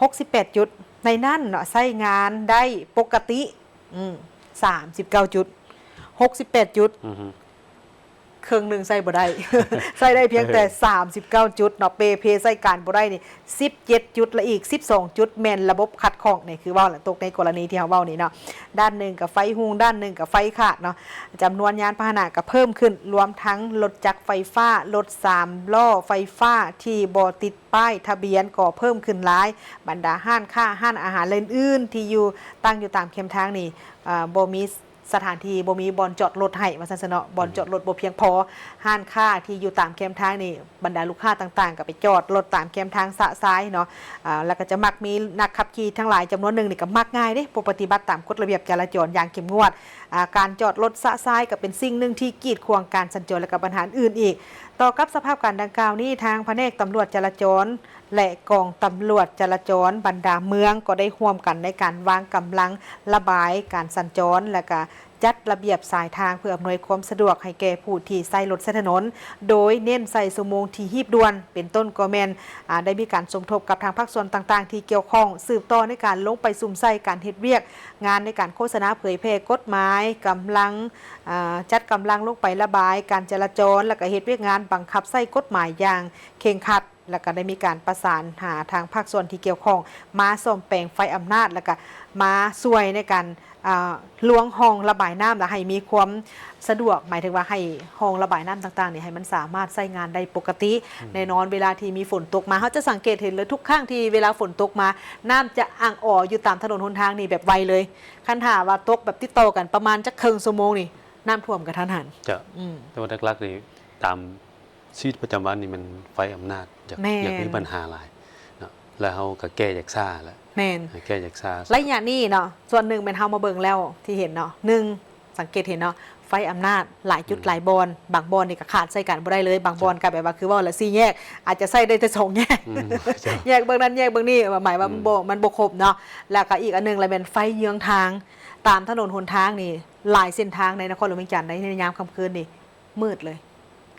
ຫົກສິບແປດຈຸດ ໃນນັ້ນເນາະ ໃຊ້ງານໄດ້ປົກກະຕິ ອືມ ສາມສິບເກົ້າຈຸດ ຫົກສິບແປດຈຸດ ອືຮຶ ເຄິ່ງໜຶ່ງໃຊ້ບໍ່ໄດ້ ໃຊ້ໄດ້ພຽງແຕ່ສາມສິບເກົ້າຈຸດເນາະ. ເປ່ເພໃຊ້ການບໍ່ໄດ້ນີ້ສິບເຈັດຈຸດ ແລະ ອີກສິບສອງຈຸດແມ່ນລະບົບຂັດຂ້ອງ. ນີ້ຄືເວົ້າລະ ຕົກໃນກໍລະນີທີ່ເຮົາເວົ້ານີ້ເນາະ ດ້ານໜຶ່ງກໍໄຟຮຸ່ງ ດ້ານໜຶ່ງກໍໄຟຂາດເນາະ. ຈຳນວນຍານພາຫະນະກໍເພີ່ມຂຶ້ນ ລວມທັງລົດຈັກໄຟຟ້າ ລົດສາມລໍ້ໄຟຟ້າທີ່ບໍ່ຕິດປ້າຍທະບຽນກໍເພີ່ມຂຶ້ນຫຼາຍ. ບັນດາຮ້ານຄ້າ ຮ້ານອາຫານ ແລະ ອື່ນໆ ທີ່ຢູ່ ຕັ້ງຢູ່ຕາມແຄມທາງນີ້ ເອີ ບໍ່ມີ ສະຖານທີ່ ບໍ່ມີບ່ອນຈອດລົດໃຫ້ ວ່າຊັ້ນຊະເນາະ. ອືມ ບ່ອນຈອດລົດບໍ່ພຽງພໍ. ຮ້ານຄ້າທີ່ຢູ່ຕາມແຄມທາງນີ້ ບັນດາລູກຄ້າຕ່າງໆ ກໍໄປຈອດລົດຕາມແຄມທາງຊະຊາຍເນາະ. ອາ ແລ້ວກໍຈະມັກມີນັກຂັບຂີ່ທັງຫຼາຍຈຳນວນໜຶ່ງນີ້ ກໍມັກງ່າຍເດ້ ບໍ່ປະຕິບັດຕາມກົດລະບຽບຈະລາຈອນຢ່າງເຂັ້ມງວດ. ອາ ການຈອດລົດຊະຊາຍກໍເປັນສິ່ງໜຶ່ງທີ່ກີດຂວາງການສັນຈອນ ແລະ ກໍບັນຫາອື່ນໆອີກ. ຕໍ່ກັບສະພາບການດັ່ງກ່າວນີ້ ທາງພະແນກຕຳຫຼວດຈະລາຈອນ ແລະ ກອງຕຳຫຼວດຈະລາຈອນບັນດາເມືອງ ກໍໄດ້ຮ່ວມກັນໃນການວາງກຳລັງລະບາຍການສັນຈອນ ແລະ ກະຈັດລະບຽບສາຍທາງ ເພື່ອອຳນວຍຄວາມສະດວກໃຫ້ແກ່ຜູ້ທີ່ໃຊ້ລົດໃຊ້ຖະໜົນ, ໂດຍເນັ້ນໃສ່ຊົ່ວໂມງທີ່ຮີບດ່ວນ ເປັນຕົ້ນກໍແມ່ນ ອາ ໄດ້ມີການສົມທົບກັບທາງພາກສ່ວນຕ່າງໆທີ່ກ່ຽວຂ້ອງ ສືບຕໍ່ໃນການລົງໄປສຸມໃສ່ການເຮັດວຽກງານໃນການໂຄສະນາເຜີຍແຜ່ກົດໝາຍ, ກຳລັງ ອາ ຈັດກຳລັງລົງໄປລະບາຍການຈະລາຈອນ ແລະ ກະເຮັດວຽກງານບັງຄັບໃຊ້ກົດໝາຍຢ່າງເຄັ່ງຄັດ. ແລ້ວກໍໄດ້ມີການປະສານຫາທາງພາກສ່ວນທີ່ກ່ຽວຂ້ອງ ມາສ້ອມແປງໄຟອຳນາດ ແລ້ວກໍມາຊ່ວຍໃນການ ອາ ລວງຮ່ອງລະບາຍນ້ຳ ແລະ ໃຫ້ມີຄວາມສະດວກ, ໝາຍເຖິງວ່າໃຫ້ຮ່ອງລະບາຍນ້ຳຕ່າງໆນີ້ ໃຫ້ມັນສາມາດໃຊ້ງານໄດ້ປົກກະຕິ. ອືມ ແນ່ນອນ ເວລາທີ່ມີຝົນຕົກມາ ເຮົາຈະສັງເກດເຫັນເລີຍ ທຸກຄັ້ງທີ່ເວລາຝົນຕົກມາ ນ້ຳຈະອັ່ງອໍຢູ່ຕາມຖະໜົນຫົນທາງນີ້ແບບໄວເລີຍ. ຄັນຖ້າວ່າຕົກແບບຕິດຕໍ່ກັນປະມານຈັກເຄິ່ງຊົ່ວໂມງນີ້ ນ້ຳຖ້ວມກະທັນຫັນ. ເຈົ້າ. ອືມ ແຕ່ວ່າຫຼັກໆນີ້ ຕາມ ຊີວິດປະຈຳວັນນີ້ແມ່ນໄຟອຳນາດ ຢາກ ແມ່ນ ຢາກມີບັນຫາຫຼາຍເນາະ ແລ້ວເຮົາກໍແກ້ຢາກຊ້າແຫຼະ. ແມ່ນ ແກ້ຢາກຊ້າ. ໄລຍະນີ້ເນາະ ສ່ວນໜຶ່ງແມ່ນເຮົາມາເບິ່ງແລ້ວທີ່ເຫັນເນາະ ໜຶ່ງ ສັງເກດເຫັນເນາະ ໄຟອຳນາດຫຼາຍຈຸດ ອືມ ຫຼາຍບ່ອນ, ບາງບ່ອນນີ້ກໍຂາດໃຊ້ການບໍ່ໄດ້ເລີຍ, ບາງບ່ອນ ເຈົ້າ ກໍແບບວ່າຄືເວົ້າລະ ສີ່ແຍກ ອາດຈະໃຊ້ໄດ້ແຕ່ສອງແຍກ. ອືມ ເຈົ້າ. ແຍກເບິ່ງນັ້ນແຍກເບິ່ງນີ້ ໝາຍວ່າ ອືມ ມັນບໍ່ ມັນບໍ່ຄົບເນາະ. ແລ້ວກໍອີກອັນໜຶ່ງລະແມ່ນໄຟເຍືອງທາງ ຕາມຖະໜົນຫົນທາງນີ້ ຫຼາຍເສັ້ນທາງໃນນະຄອນຫຼວງວຽງຈັນໃນ ໃນຍາມຄ່ຳຄືນນີ້ ມືດເລີຍ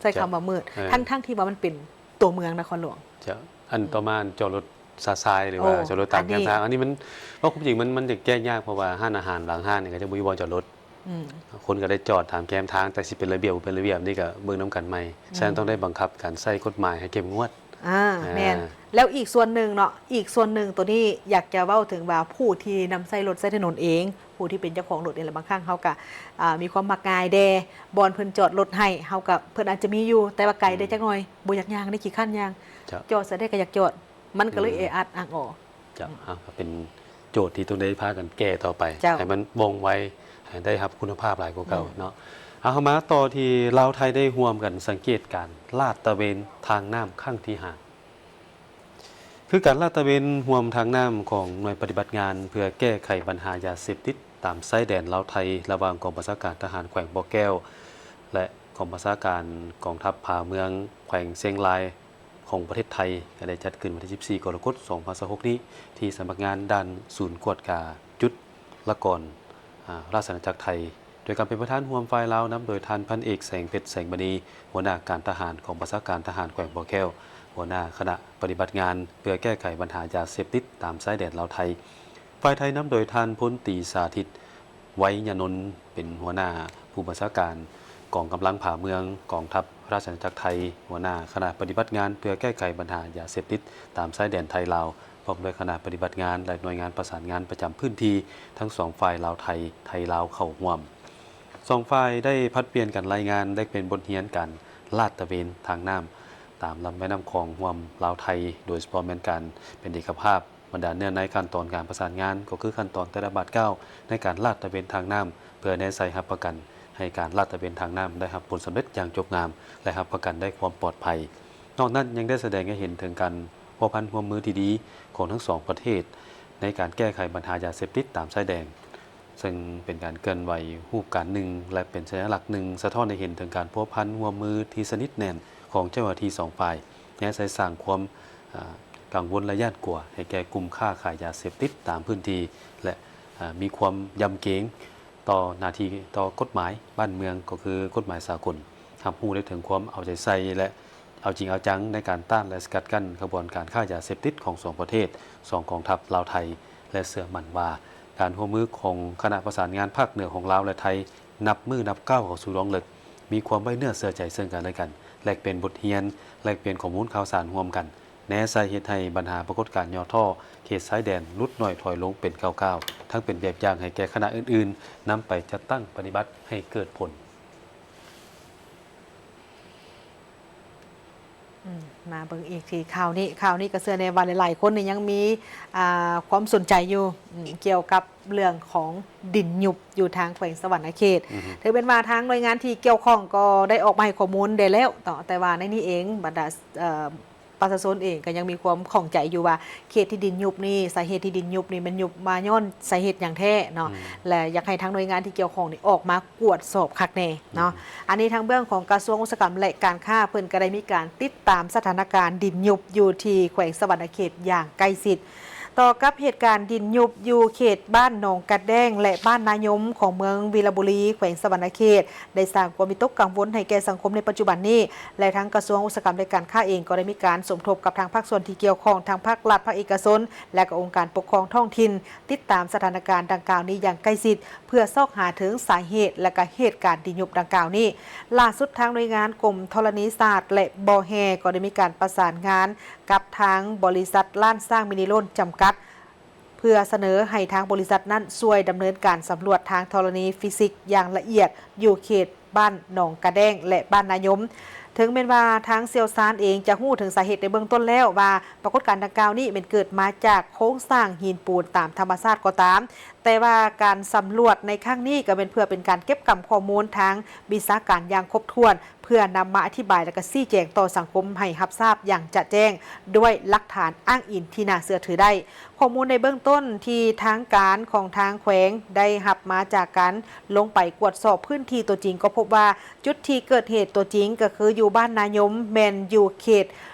ໃຊ້ຄຳວ່າມືດ ເອີ ທັງໆທີ່ວ່າມັນເປັນຕົວເມືອງນະຄອນຫຼວງ. ເຈົ້າ. ອັນ ອືມ ຕໍ່ມາ ອັນຈອດລົດຊະຊາຍ ຫຼືວ່າ ໂອ້ ຈອດລົດຕາມແຄມທາງ ອັນນີ້ມັນ ເວົ້າຄວາມຈິງມັນ ມັນຈະແກ້ຍາກ ເພາະວ່າຮ້ານອາຫານບາງຮ້ານນີ້ກໍຈະບໍ່ມີບ່ອນຈອດລົດ. ອືມ ຄົນກໍໄດ້ຈອດຕາມແຄມທາງ ແຕ່ຊິເປັນລະບຽບບໍ່ເປັນລະບຽບນີ້ກໍເບິ່ງນຳກັນໃໝ່. ອືມ ສະນັ້ນຕ້ອງໄດ້ບັງຄັບການໃຊ້ກົດໝາຍໃຫ້ເຂັ້ມງວດ. ອ່າ ອ່າ ແມ່ນ. ແລ້ວອີກສ່ວນໜຶ່ງເນາະ ອີກສ່ວນໜຶ່ງໂຕນີ້ຢາກຈະເວົ້າເຖິງວ່າ ຜູ້ທີ່ນຳໃຊ້ລົດໃຊ້ຖະໜົນເອງ ຜູ້ທີ່ເປັນເຈົ້າຂອງລົດເອງ ແລະ ບາງຄັ້ງເຮົາກະ ອ່າ ມີຄວາມມັກງ່າຍແດ່ ບ່ອນເພິ່ນຈອດລົດໃຫ້ ເຮົາກະ ເພິ່ນອາດຈະມີຢູ່ ແຕ່ວ່າໄກແດ່ ອືມ ຈັກໜ້ອຍ ບໍ່ຢາກຍ່າງ ໄດ້ຂີ້ຄ້ານຍ່າງ. ເຈົ້າ. ຈອດໃສໄດ້ກະຢາກຈອດ ມັນກະເລີຍ ອືມ ແອອັດ ອັ່ງອໍ. ເຈົ້າ. ເອົາ ກໍເປັນໂຈດທີ່ຕ້ອງໄດ້ພາກັນແກ້ຕໍ່ໄປ ເຈົ້າ ໃຫ້ມັນວ່ອງໄວ ໃຫ້ໄດ້ຮັບຄຸນນະພາບຫຼາຍກວ່າເກົ່າ ອືມ ເນາະ. ເອົາ ເຮົາມາຕໍ່ທີ່ລາວໄທໄດ້ຮ່ວມກັນສັງເກດການລາດຕະເວນທາງນ້ຳຄັ້ງທີຫ້າ ຄືການລາດຕະເວນຮ່ວມທາງນ້ຳຂອງໜ່ວຍປະຕິບັດງານເພື່ອແກ້ໄຂບັນຫາຢາເສບຕິດຕາມຊາຍແດນລາວໄທ ລະຫວ່າງກອງບັນຊາການທະຫານແຂວງບໍ່ແກ້ວ ແລະ ກອງບັນຊາການກອງທັບຜາເມືອງແຂວງຊຽງລາຍຂອງປະເທດໄທ ກໍໄດ້ຈັດຂຶ້ນວັນທີສິບສີ່ ກໍລະກົດ ສອງພັນຊາວຫົກນີ້ ທີ່ສຳນັກງານດ່ານສູນກວດກາຈຸດລະກອນ ອາ ລາຊະອານາຈັກໄທ ໂດຍການເປັນປະທານຮ່ວມຝ່າຍລາວ ນຳໂດຍທ່ານພັນເອກ ແສງເພັດ ແສງມະນີ ຫົວໜ້າການທະຫານກອງບັນຊາການທະຫານແຂວງບໍ່ແກ້ວ, ຫົວໜ້າຄະນະປະຕິບັດງານເພື່ອແກ້ໄຂບັນຫາຢາເສບຕິດຕາມຊາຍແດນລາວໄທ. ຝ່າຍໄທນຳໂດຍທ່ານພົນຕີສາທິດ ໄວຍະນົນ ເປັນຫົວໜ້າຜູ້ບັນຊາການກອງກຳລັງຜາເມືອງ ກອງທັບລາຊະອານາຈັກໄທ, ຫົວໜ້າຄະນະປະຕິບັດງານເພື່ອແກ້ໄຂບັນຫາຢາເສບຕິດຕາມຊາຍແດນໄທລາວ. ພ້ອມດ້ວຍຄະນະປະຕິບັດງານ ແລະ ໜ່ວຍງານປະສານງານປະຈຳພື້ນທີ່ທັງສອງຝ່າຍ ລາວໄທ, ໄທລາວ ເຂົ້າຮ່ວມ. ສອງຝ່າຍໄດ້ຜັດປ່ຽນກັນລາຍງານ ແລກປ່ຽນບົດຮຽນການລາດຕະເວນທາງນ້ຳຕາມລຳແມ່ນ້ຳຂອງຮ່ວມລາວໄທ, ໂດຍສະເພາະແມ່ນການເປັນເອກະພາບ ບັນດາເນື້ອໃນຂັ້ນຕອນການປະສານງານ ກໍຄືຂັ້ນຕອນແຕ່ລະບາດກ້າວໃນການລາດຕະເວນທາງນ້ຳ ເພື່ອແນໃສ່ຮັບປະກັນໃຫ້ການລາດຕະເວນທາງນ້ຳໄດ້ຮັບຜົນສຳເລັດຢ່າງຈົບງາມ ແລະ ຮັບປະກັນໄດ້ຄວາມປອດໄພ. ນອກນັ້ນຍັງໄດ້ສະແດງໃຫ້ເຫັນເຖິງການພົວພັນຮ່ວມມືທີ່ດີຂອງທັງສອງປະເທດ ໃນການແກ້ໄຂບັນຫາຢາເສບຕິດຕາມຊາຍແດນ, ເຊິ່ງເປັນການເຄື່ອນໄຫວຮູບການໜຶ່ງ ແລະ ເປັນສັນຍາລັກໜຶ່ງ ສະທ້ອນໃຫ້ເຫັນເຖິງການພົວພັນຮ່ວມມືທີ່ສະໜິດແໜ້ນຂອງເຈົ້າໜ້າທີ່ສອງຝ່າຍ, ແນໃສ່ສ້າງຄວາມ ອາ ກັງວົນ ແລະ ຢ້ານກົວໃຫ້ແກ່ກຸ່ມຄ້າຂາຍຢາເສບຕິດຕາມພື້ນທີ່ ແລະ ມີຄວາມຢຳເກງຕໍ່ໜ້າທີ່ ຕໍ່ກົດໝາຍບ້ານເມືອງ ກໍຄືກົດໝາຍສາກົນ, ຮັບຮູ້ໄດ້ເຖິງຄວາມເອົາໃຈໃສ່ ແລະ ເອົາຈິງເອົາຈັງໃນການຕ້ານ ແລະ ສະກັດກັ້ນຂະບວນການຄ້າຢາເສບຕິດຂອງສອງປະເທດ, ສອງກອງທັບລາວ-ໄທ ແລະ ເຊື່ອໝັ້ນວ່າ ການຮ່ວມມືຂອງຄະນະປະສານງານພາກເໜືອຂອງລາວ ແລະ ໄທ ນັບມື້ນັບກ້າວເຂົ້າສູ່ດວງເລິກ, ມີຄວາມໄວ້ເນື້ອເຊື່ອໃຈເຊິ່ງກັນແລະກັນ, ແລກປ່ຽນບົດຮຽນ, ແລກປ່ຽນຂໍ້ມູນຂ່າວສານຮ່ວມກັນ, ແນໃສ່ເຮັດໃຫ້ບັນຫາປາກົດການຫຍໍ້ທໍ້ເຂດຊາຍແດນຫຼຸດໜ້ອຍຖອຍລົງເປັນກ້າວໆ, ທັງເປັນແບບຢ່າງໃຫ້ແກ່ຄະນະອື່ນໆ ນຳໄປຈັດຕັ້ງປະຕິບັດໃຫ້ເກີດຜົນ. ອືມ ມາເບິ່ງອີກທີ່ຂ່າວນີ້, ຂ່າວນີ້ກໍເຊື່ອແນ່ວ່າຫຼາຍໆຄົນນີ້ຍັງມີ ອ່າ ຄວາມສົນໃຈຢູ່ ອືມ ກ່ຽວກັບເລື່ອງຂອງດິນຍຸບຢູ່ທາງແຂວງສະຫວັນນະເຂດ. ອືຮຶ ຖືເປັນວ່າທາງໜ່ວຍງານທີ່ກ່ຽວຂ້ອງກໍໄດ້ອອກມາໃຫ້ຂໍ້ມູນໄດ້ແລ້ວເນາະ, ແຕ່ວ່າໃນນີ້ເອງບັນດາ ເອີ ປະຊາຊົນເອງກໍຍັງມີຄວາມຂ້ອງໃຈຢູ່ວ່າ ເຂດທີ່ດິນຍຸບນີ້ ສາເຫດທີ່ດິນຍຸບນີ້ ແມ່ນຍຸບມາຍ້ອນສາເຫດຫຍັງແທ້ເນາະ ອືມ ແລະ ຢາກໃຫ້ທາງໜ່ວຍງານທີ່ກ່ຽວຂ້ອງນີ້ອອກມາກວດສອບຄັກແນ່ເນາະ. ອືມ ອັນນີ້ທາງເບື້ອງຂອງກະຊວງອຸດສາຫະກຳ ແລະ ການຄ້າ ເພິ່ນກໍໄດ້ມີການຕິດຕາມສະຖານະການດິນຍຸບຢູ່ທີ່ແຂວງສະຫວັນນະເຂດຢ່າງໃກ້ຊິດ. ຕໍ່ກັບເຫດການດິນຍຸບຢູ່ເຂດບ້ານໜອງກະແດ້ງ ແລະ ບ້ານນາຍົມ ຂອງເມືອງວິລະບູລີ ແຂວງສະຫວັນນະເຂດ ໄດ້ສ້າງຄວາມວິຕົກກັງວົນໃຫ້ແກ່ສັງຄົມໃນປັດຈຸບັນນີ້ ແລະ ທາງກະຊວງອຸດສາຫະກຳ ແລະ ການຄ້າເອງກໍໄດ້ມີການສົມທົບກັບທາງພາກສ່ວນທີ່ກ່ຽວຂ້ອງ ທັງພາກລັດ, ພາກເອກະຊົນ ແລະ ກໍອົງການປົກຄອງທ້ອງຖິ່ນ ຕິດຕາມສະຖານະການດັ່ງກ່າວນີ້ຢ່າງໃກ້ຊິດ ເພື່ອຊອກຫາເຖິງສາເຫດ ແລະ ກະເຫດການດິນຍຸບດັ່ງກ່າວນີ້. ຫຼ້າສຸດທາງໜ່ວຍງານກົມທໍລະນີສາດ ແລະ ບໍ່ແຮ່ ກໍໄດ້ມີການປະສານງານກັບທາງບໍລິສັດລ້ານຊ້າງມິນິໂລນຈຳກັດ ເພື່ອສະເໜີໃຫ້ທາງບໍລິສັດນັ້ນຊ່ວຍດຳເນີນການສຳຫຼວດທາງທໍລະນີຟີຊິກຢ່າງລະອຽດຢູ່ເຂດບ້ານໜອງກະແດ້ງ ແລະ ບ້ານນາຍົມ. ເຖິງແມ່ນວ່າທາງຊ່ຽວຊານເອງຈະຮູ້ເຖິງສາເຫດໃນເບື້ອງຕົ້ນແລ້ວວ່າ ປາກົດການດັ່ງກ່າວນີ້ແມ່ນເກີດມາຈາກໂຄງສ້າງຫີນປູນຕາມທຳມະຊາດກໍຕາມ, ແຕ່ວ່າການສຳຫຼວດໃນຄັ້ງນີ້ກໍແມ່ນເພື່ອເປັນການເກັບກຳຂໍ້ມູນທາງວິຊາການຢ່າງຄົບຖ້ວນ ເພື່ອນຳມາອະທິບາຍ ແລະ ກໍຊີ້ແຈງຕໍ່ສັງຄົມໃຫ້ຮັບຊາບຢ່າງຈະແຈ້ງດ້ວຍຫຼັກຖານອ້າງອີງທີ່ໜ້າເຊື່ອຖືໄດ້. ຂໍ້ມູນໃນເບື້ອງຕົ້ນທີ່ທາງການຂອງທາງແຂວງໄດ້ຮັບມາຈາກການລົງໄປກວດສອບພື້ນທີ່ຕົວຈິງ ກໍພົບວ່າຈຸດທີ່ເກີດເຫດຕົວຈິງກໍຄືຢູ່ບ້ານນາຍົມ ແມ່ນຢູ່ເຂດ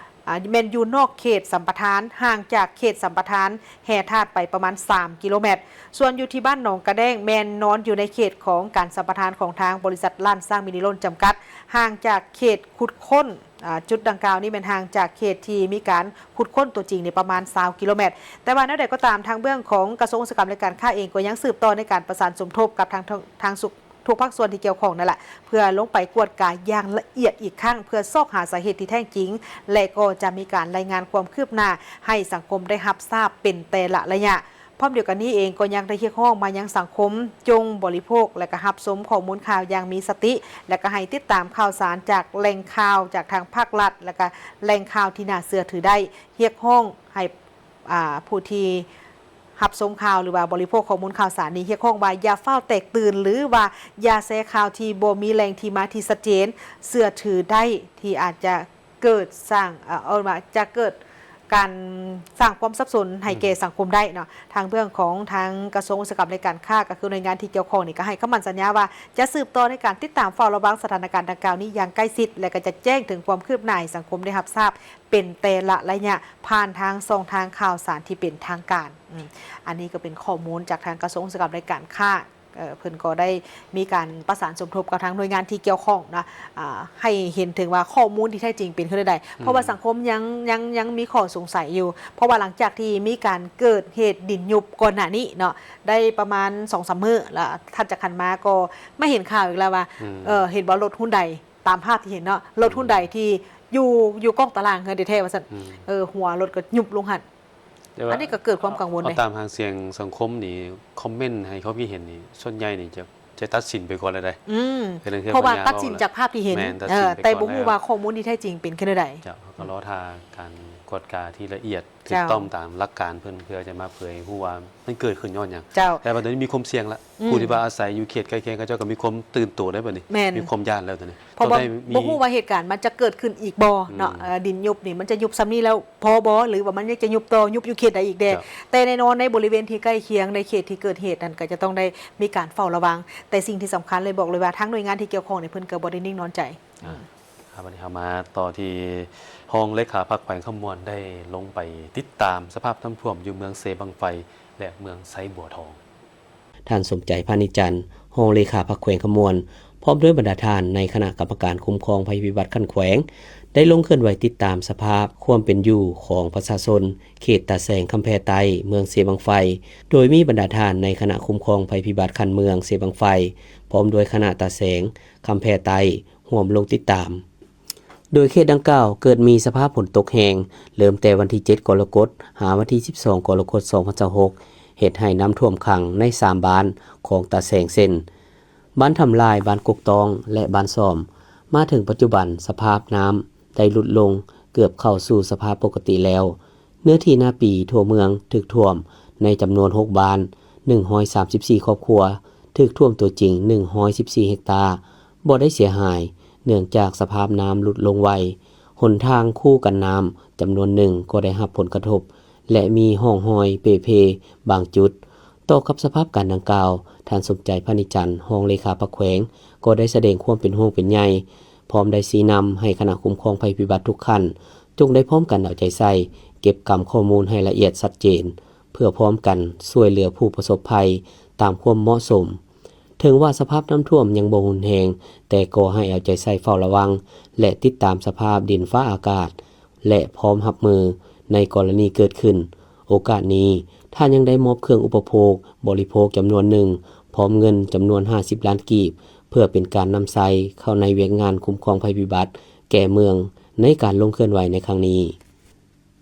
ອາ ແມ່ນຢູ່ນອກເຂດສຳປະທານ, ຫ່າງຈາກເຂດສຳປະທານແຮ່ທາດໄປປະມານສາມກິໂລແມັດ. ສ່ວນຢູ່ທີ່ບ້ານໜອງກະແດ້ງ ແມ່ນນອນຢູ່ໃນເຂດຂອງການສຳປະທານຂອງທາງບໍລິສັດລ້ານຊ້າງມິນິໂລນຈຳກັດ, ຫ່າງຈາກເຂດຂຸດຄົ້ນ ອາ ຈຸດດັ່ງກ່າວນີ້ແມ່ນຫ່າງຈາກເຂດທີ່ມີການຂຸດຄົ້ນຕົວຈິງນີ້ປະມານຊາວກິໂລແມັດ. ແຕ່ວ່າແນວໃດກໍຕາມ, ທາງເບື້ອງຂອງກະຊວງອຸດສາຫະກຳ ແລະ ການຄ້າເອງກໍຍັງສືບຕໍ່ໃນການປະສານສົມທົບກັບທາງ ທາງ ທາງ ທຸກພາກສ່ວນທີ່ກ່ຽວຂ້ອງນັ້ນລະ ເພື່ອລົງໄປກວດກາຢ່າງລະອຽດອີກຄັ້ງ ເພື່ອຊອກຫາສາເຫດທີ່ແທ້ຈິງ ແລະ ກໍຈະມີການລາຍງານຄວາມຄືບໜ້າໃຫ້ສັງຄົມໄດ້ຮັບຊາບເປັນແຕ່ລະໄລຍະ. ພ້ອມດຽວກັນນີ້ເອງກໍຍັງໄດ້ຮຽກຮ້ອງມາຍັງສັງຄົມ ຈົ່ງບໍລິໂພກ ແລະ ກະຮັບຊົມຂໍ້ມູນຂ່າວຢ່າງມີສະຕິ ແລະ ກະໃຫ້ຕິດຕາມຂ່າວສານຈາກແຫຼ່ງຂ່າວຈາກທາງພາກລັດ ແລະ ກະແຫຼ່ງຂ່າວທີ່ໜ້າເຊື່ອຖືໄດ້. ຮຽກຮ້ອງໃຫ້ ອາ ຜູ້ທີ່ຮັບຊົມຂ່າວ ຫຼືວ່າບໍລິໂພກຂໍ້ມູນຂ່າວສານນີ້ ຮຽກຮ້ອງວ່າຢ່າຟ້າວແຕກຕື່ນ ຫຼືວ່າຢ່າແຊຂ່າວທີ່ບໍ່ມີແຫຼ່ງທີ່ມາທີ່ຊັດເຈນ ເຊື່ອຖືໄດ້ ທີ່ອາດຈະເກີດສ້າງ ເອີ ເອີ້ນວ່າຈະເກີດການສ້າງຄວາມສັບສົນໃຫ້ແກ່ ອືມ ສັງຄົມໄດ້ເນາະ. ທາງເບື້ອງຂອງທາງກະຊວງອຸດສາຫະກຳ ແລະ ການຄ້າ ກໍຄືໜ່ວຍງານທີ່ກ່ຽວຂ້ອງນີ້ ກໍໃຫ້ຄຳໝັ້ນສັນຍາວ່າຈະສືບຕໍ່ໃນການຕິດຕາມເຝົ້າລະວັງສະຖານະການດັ່ງກ່າວນີ້ຢ່າງໃກ້ຊິດ ແລະ ກໍຈະແຈ້ງເຖິງຄວາມຄືບໜ້າໃຫ້ສັງຄົມໄດ້ຮັບຊາບ ເປັນແຕ່ລະໄລຍະ ຜ່ານທາງຊ່ອງທາງຂ່າວສານທີ່ເປັນທາງການ. ອືມ ອັນນີ້ກໍເປັນຂໍ້ມູນຈາກທາງກະຊວງອຸດສາຫະກຳ ແລະ ການຄ້າ ເອີ ເພິ່ນກໍໄດ້ມີການປະສານສົມທົບກັບທາງໜ່ວຍງານທີ່ກ່ຽວຂ້ອງເນາະ ອາ ໃຫ້ເຫັນເຖິງວ່າຂໍ້ມູນທີ່ແທ້ຈິງເປັນຄືແນວໃດ ເພາະວ່າ ອືມ ສັງຄົມຍັງ ຍັງ ຍັງມີຂໍ້ສົງໄສຢູ່ ເພາະວ່າຫຼັງຈາກທີ່ມີການເກີດເຫດດິນຍຸບກ່ອນໜ້ານີ້ເນາະ ໄດ້ປະມານສອງສາມມື້ ແລ້ວຖັດຈາກຫັ້ນມາກໍມາເຫັນຂ່າວອີກແລ້ວວ່າ ອືມ ເອີ ເຫັນບໍ່ ລົດຮຸນໄດ ຕາມພາບທີ່ເຫັນເນາະ ລົດຮຸນໄດ ອືມ ທີ່ຢູ່ ຢູ່ກ້ອງຕາລ່າງເຮືອນແທ້ໆ ວ່າຊັ້ນ ອືມ ເອີ ຫົວລົດກໍຍຸບລົງຫັ້ນ. ແຕ່ວ່າ ອັນນີ້ກໍເກີດຄວາມກັງວົນເດ້ ເອົາຕາມຫາງສຽງສັງຄົມນີ້ ຄອມເມັນໃຫ້ຄວາມຄິດເຫັນນີ້ ສ່ວນໃຫຍ່ນີ້ຈະ ຈະຕັດສິນໄປກ່ອນແລ້ວເດ້ ອືມ ເພາະວ່າຕັດສິນຈາກພາບທີ່ເຫັນ ແມ່ນ ຕັດສິນໄປກ່ອນແລ້ວ ເອີ ແຕ່ບໍ່ຮູ້ວ່າຂໍ້ມູນທີ່ແທ້ຈິງເປັນຄືແນວໃດ. ເຈົ້າ ເຮົາກໍລໍຖ້າການກວດກາທີ່ລະອຽດ ຖືກຕ້ອງຕາມຫຼັກການເພິ່ນ ເພື່ອຈະມາເຜີຍຮູ້ວ່າມັນເກີດຂຶ້ນຍ້ອນຫຍັງ. ເຈົ້າ ແຕ່ວ່າຕອນນີ້ມີຄວາມສ່ຽງລະ ອືມ ຜູ້ທີ່ວ່າອາໄສຢູ່ເຂດໃກ້ຄຽງ ເຂົາເຈົ້າກໍມີຄວາມຕື່ນໂຕໄດ້ບັດນີ້ ແມ່ນ ມີຄວາມຢ້ານແລ້ວຕອນນີ້ ເພາະວ່າບໍ່ຮູ້ວ່າເຫດການມັນຈະເກີດຂຶ້ນອີກບໍ່ເນາະ ອືມ ເອີ ດິນຍຸບນີ້ມັນຈະຍຸບສ່ຳນີ້ແລ້ວພໍບໍ່ ຫຼືວ່າມັນຍັງຈະຍຸບຕໍ່ ຍຸບຢູ່ເຂດໃດອີກແດ່. ເຈົ້າ ແຕ່ແນ່ນອນໃນບໍລິເວນທີ່ໃກ້ຄຽງ ໃນເຂດທີ່ເກີດເຫດນັ້ນ ກໍຈະຕ້ອງໄດ້ມີການເຝົ້າລະວັງ ແຕ່ສິ່ງທີ່ສຳຄັນເລີຍ ບອກເລີຍວ່າທາງໜ່ວຍງານທີ່ກ່ຽວຂ້ອງນີ້ ເພິ່ນກໍບໍ່ໄດ້ນິ່ງນອນໃຈ. ອືມ ອ່າ ບັດນີ້ເຮົາມາຕໍ່ທີ່ຮອງເລຂາພັກແຂວງຄຳມ່ວນ ໄດ້ລົງໄປຕິດຕາມສະພາບນ້ຳຖ້ວມຢູ່ເມືອງເຊບັ້ງໄຟ ແລະ ເມືອງໄຊບົວທອງ. ທ່ານ ສົມໃຈ ພານິດຈັນ ຮອງເລຂາພັກແຂວງຄຳມ່ວນ ພ້ອມດ້ວຍບັນດາທ່ານໃນຄະນະກຳມະການຄຸ້ມຄອງໄພພິບັດຂັ້ນແຂວງ ໄດ້ລົງເຄື່ອນໄຫວຕິດຕາມສະພາບຄວາມເປັນຢູ່ຂອງປະຊາຊົນເຂດຕາແສງຄຳແພໃຕ້ ເມືອງເຊບັ້ງໄຟ, ໂດຍມີບັນດາທ່ານໃນຄະນະຄຸ້ມຄອງໄພພິບັດຂັ້ນເມືອງເຊບັ້ງໄຟ ພ້ອມດ້ວຍຄະນະຕາແສງຄຳແພໃຕ້ ຮ່ວມລົງຕິດຕາມ. ໂດຍເຂດດັ່ງກ່າວເກີດມີສະພາບຝົນຕົກແຮງ ເລີ່ມແຕ່ວັນທີເຈັດ ກໍລະກົດ ຫາວັນທີສິບສອງ ກໍລະກົດ ສອງພັນຊາວຫົກ ເຮັດໃຫ້ນ້ຳຖ້ວມຂັງໃນສາມບ້ານຂອງຕາແສງ ເຊັ່ນ ບ້ານຖ້ຳລາຍ, ບ້ານກົກຕ້ອງ ແລະ ບ້ານຊອມ. ມາເຖິງປັດຈຸບັນ ສະພາບນ້ຳໄດ້ຫຼຸດລົງເກືອບເຂົ້າສູ່ສະພາບປົກກະຕິແລ້ວ. ເນື້ອທີ່ນາປີທົ່ວເມືອງຖືກຖ້ວມໃນຈຳນວນຫົກບ້ານ ໜຶ່ງຮ້ອຍສາມສິບສີ່ຄອບຄົວ, ຖືກຖ້ວມຕົວຈິງໜຶ່ງຮ້ອຍສິບສີ່ເຮັກຕາ, ບໍ່ໄດ້ເສຍຫາຍ ເນື່ອງຈາກສະພາບນ້ຳຫຼຸດລົງໄວ. ຫົນທາງຄູກັນນ້ຳຈຳນວນໜຶ່ງກໍໄດ້ຮັບຜົນກະທົບ ແລະ ມີຮ່ອງຮອຍເປ່ເພບາງຈຸດ. ຕໍ່ກັບສະພາບການດັ່ງກ່າວ, ທ່ານ ສົມໃຈ ພານິດຈັນ ຮອງເລຂາພັກແຂວງ ກໍໄດ້ສະແດງຄວາມເປັນຫ່ວງເປັນໃຍ, ພ້ອມໄດ້ຊີ້ນຳໃຫ້ຄະນະຄຸ້ມຄອງໄພພິບັດທຸກຂັ້ນ ຈົ່ງໄດ້ພ້ອມກັນເອົາໃຈໃສ່ ເກັບກຳຂໍ້ມູນໃຫ້ລະອຽດຊັດເຈນ ເພື່ອພ້ອມກັນຊ່ວຍເຫຼືອຜູ້ປະສົບໄພຕາມຄວາມເໝາະສົມ. ເຖິງວ່າສະພາບນ້ຳຖ້ວມຍັງບໍ່ຮຸນແຮງ, ແຕ່ກໍໃຫ້ເອົາໃຈໃສ່ເຝົ້າລະວັງ ແລະ ຕິດຕາມສະພາບດິນຟ້າອາກາດ ແລະ ພ້ອມຮັບມືໃນກໍລະນີເກີດຂຶ້ນ. ໂອກາດນີ້, ທ່ານຍັງໄດ້ມອບເຄື່ອງອຸປະໂພກບໍລິໂພກຈຳນວນໜຶ່ງ, ພ້ອມເງິນຈຳນວນຫ້າສິບລ້ານກີບ, ເພື່ອເປັນການນຳໃຊ້ເຂົ້າໃນວຽກງານຄຸ້ມຄອງໄພພິບັດແກ່ເມືອງໃນການລົງເຄື່ອນໄຫວໃນຄັ້ງນີ້.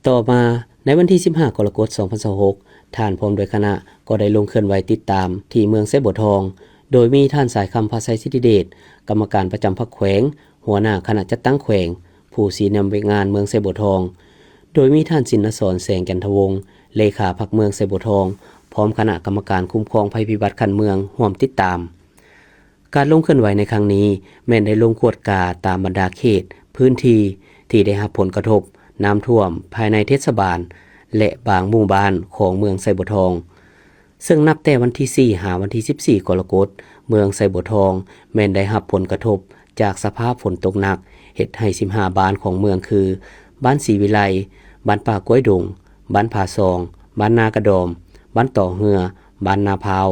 ຕໍ່ມາ, ໃນວັນທີສິບຫ້າ ກໍລະກົດ ສອງພັນຊາວຫົກ, ທ່ານພ້ອມດ້ວຍຄະນະກໍໄດ້ລົງເຄື່ອນໄຫວຕິດຕາມທີ່ເມືອງໄຊບົວທອງ, ໂດຍມີທ່ານ ສາຍຄຳ ພະໄຊສິດທິເດດ, ກຳມະການປະຈຳພັກແຂວງ, ຫົວໜ້າຄະນະຈັດຕັ້ງແຂວງ, ຜູ້ຊີ້ນຳວຽກງານເມືອງໄຊບົວທອງ, ໂດຍມີທ່ານ ສິນນະສອນ ແສງຈັນທະວົງ, ເລຂາພັກເມືອງໄຊບົວທອງ, ພ້ອມຄະນະກຳມະການຄຸ້ມຄອງໄພພິບັດຂັ້ນເມືອງຮ່ວມຕິດຕາມ. ການລົງເຄື່ອນໄຫວໃນຄັ້ງນີ້ ແມ່ນໄດ້ລົງກວດກາຕາມບັນດາເຂດພື້ນທີ່ທີ່ໄດ້ຮັບຜົນກະທົບນ້ຳຖ້ວມພາຍໃນເທດສະບານ ແລະ ບາງໝູ່ບ້ານຂອງເມືອງໄຊບົວທອງ, ເຊິ່ງນັບແຕ່ວັນທີສີ່ ຫາວັນທີສິບສີ່ ກໍລະກົດ, ເມືອງໄຊບົວທອງແມ່ນໄດ້ຮັບຜົນກະທົບຈາກສະພາບຝົນຕົກໜັກ, ເຮັດໃຫ້ສິບຫ້າບ້ານຂອງເມືອງຄື ບ້ານສີວິໄລ, ບ້ານປ່າກ້ວຍດົງ, ບ້ານຜາຊອງ, ບ້ານນາກະດອມ, ບ້ານຕໍເຮືອ, ບ້ານນາພ້າວ,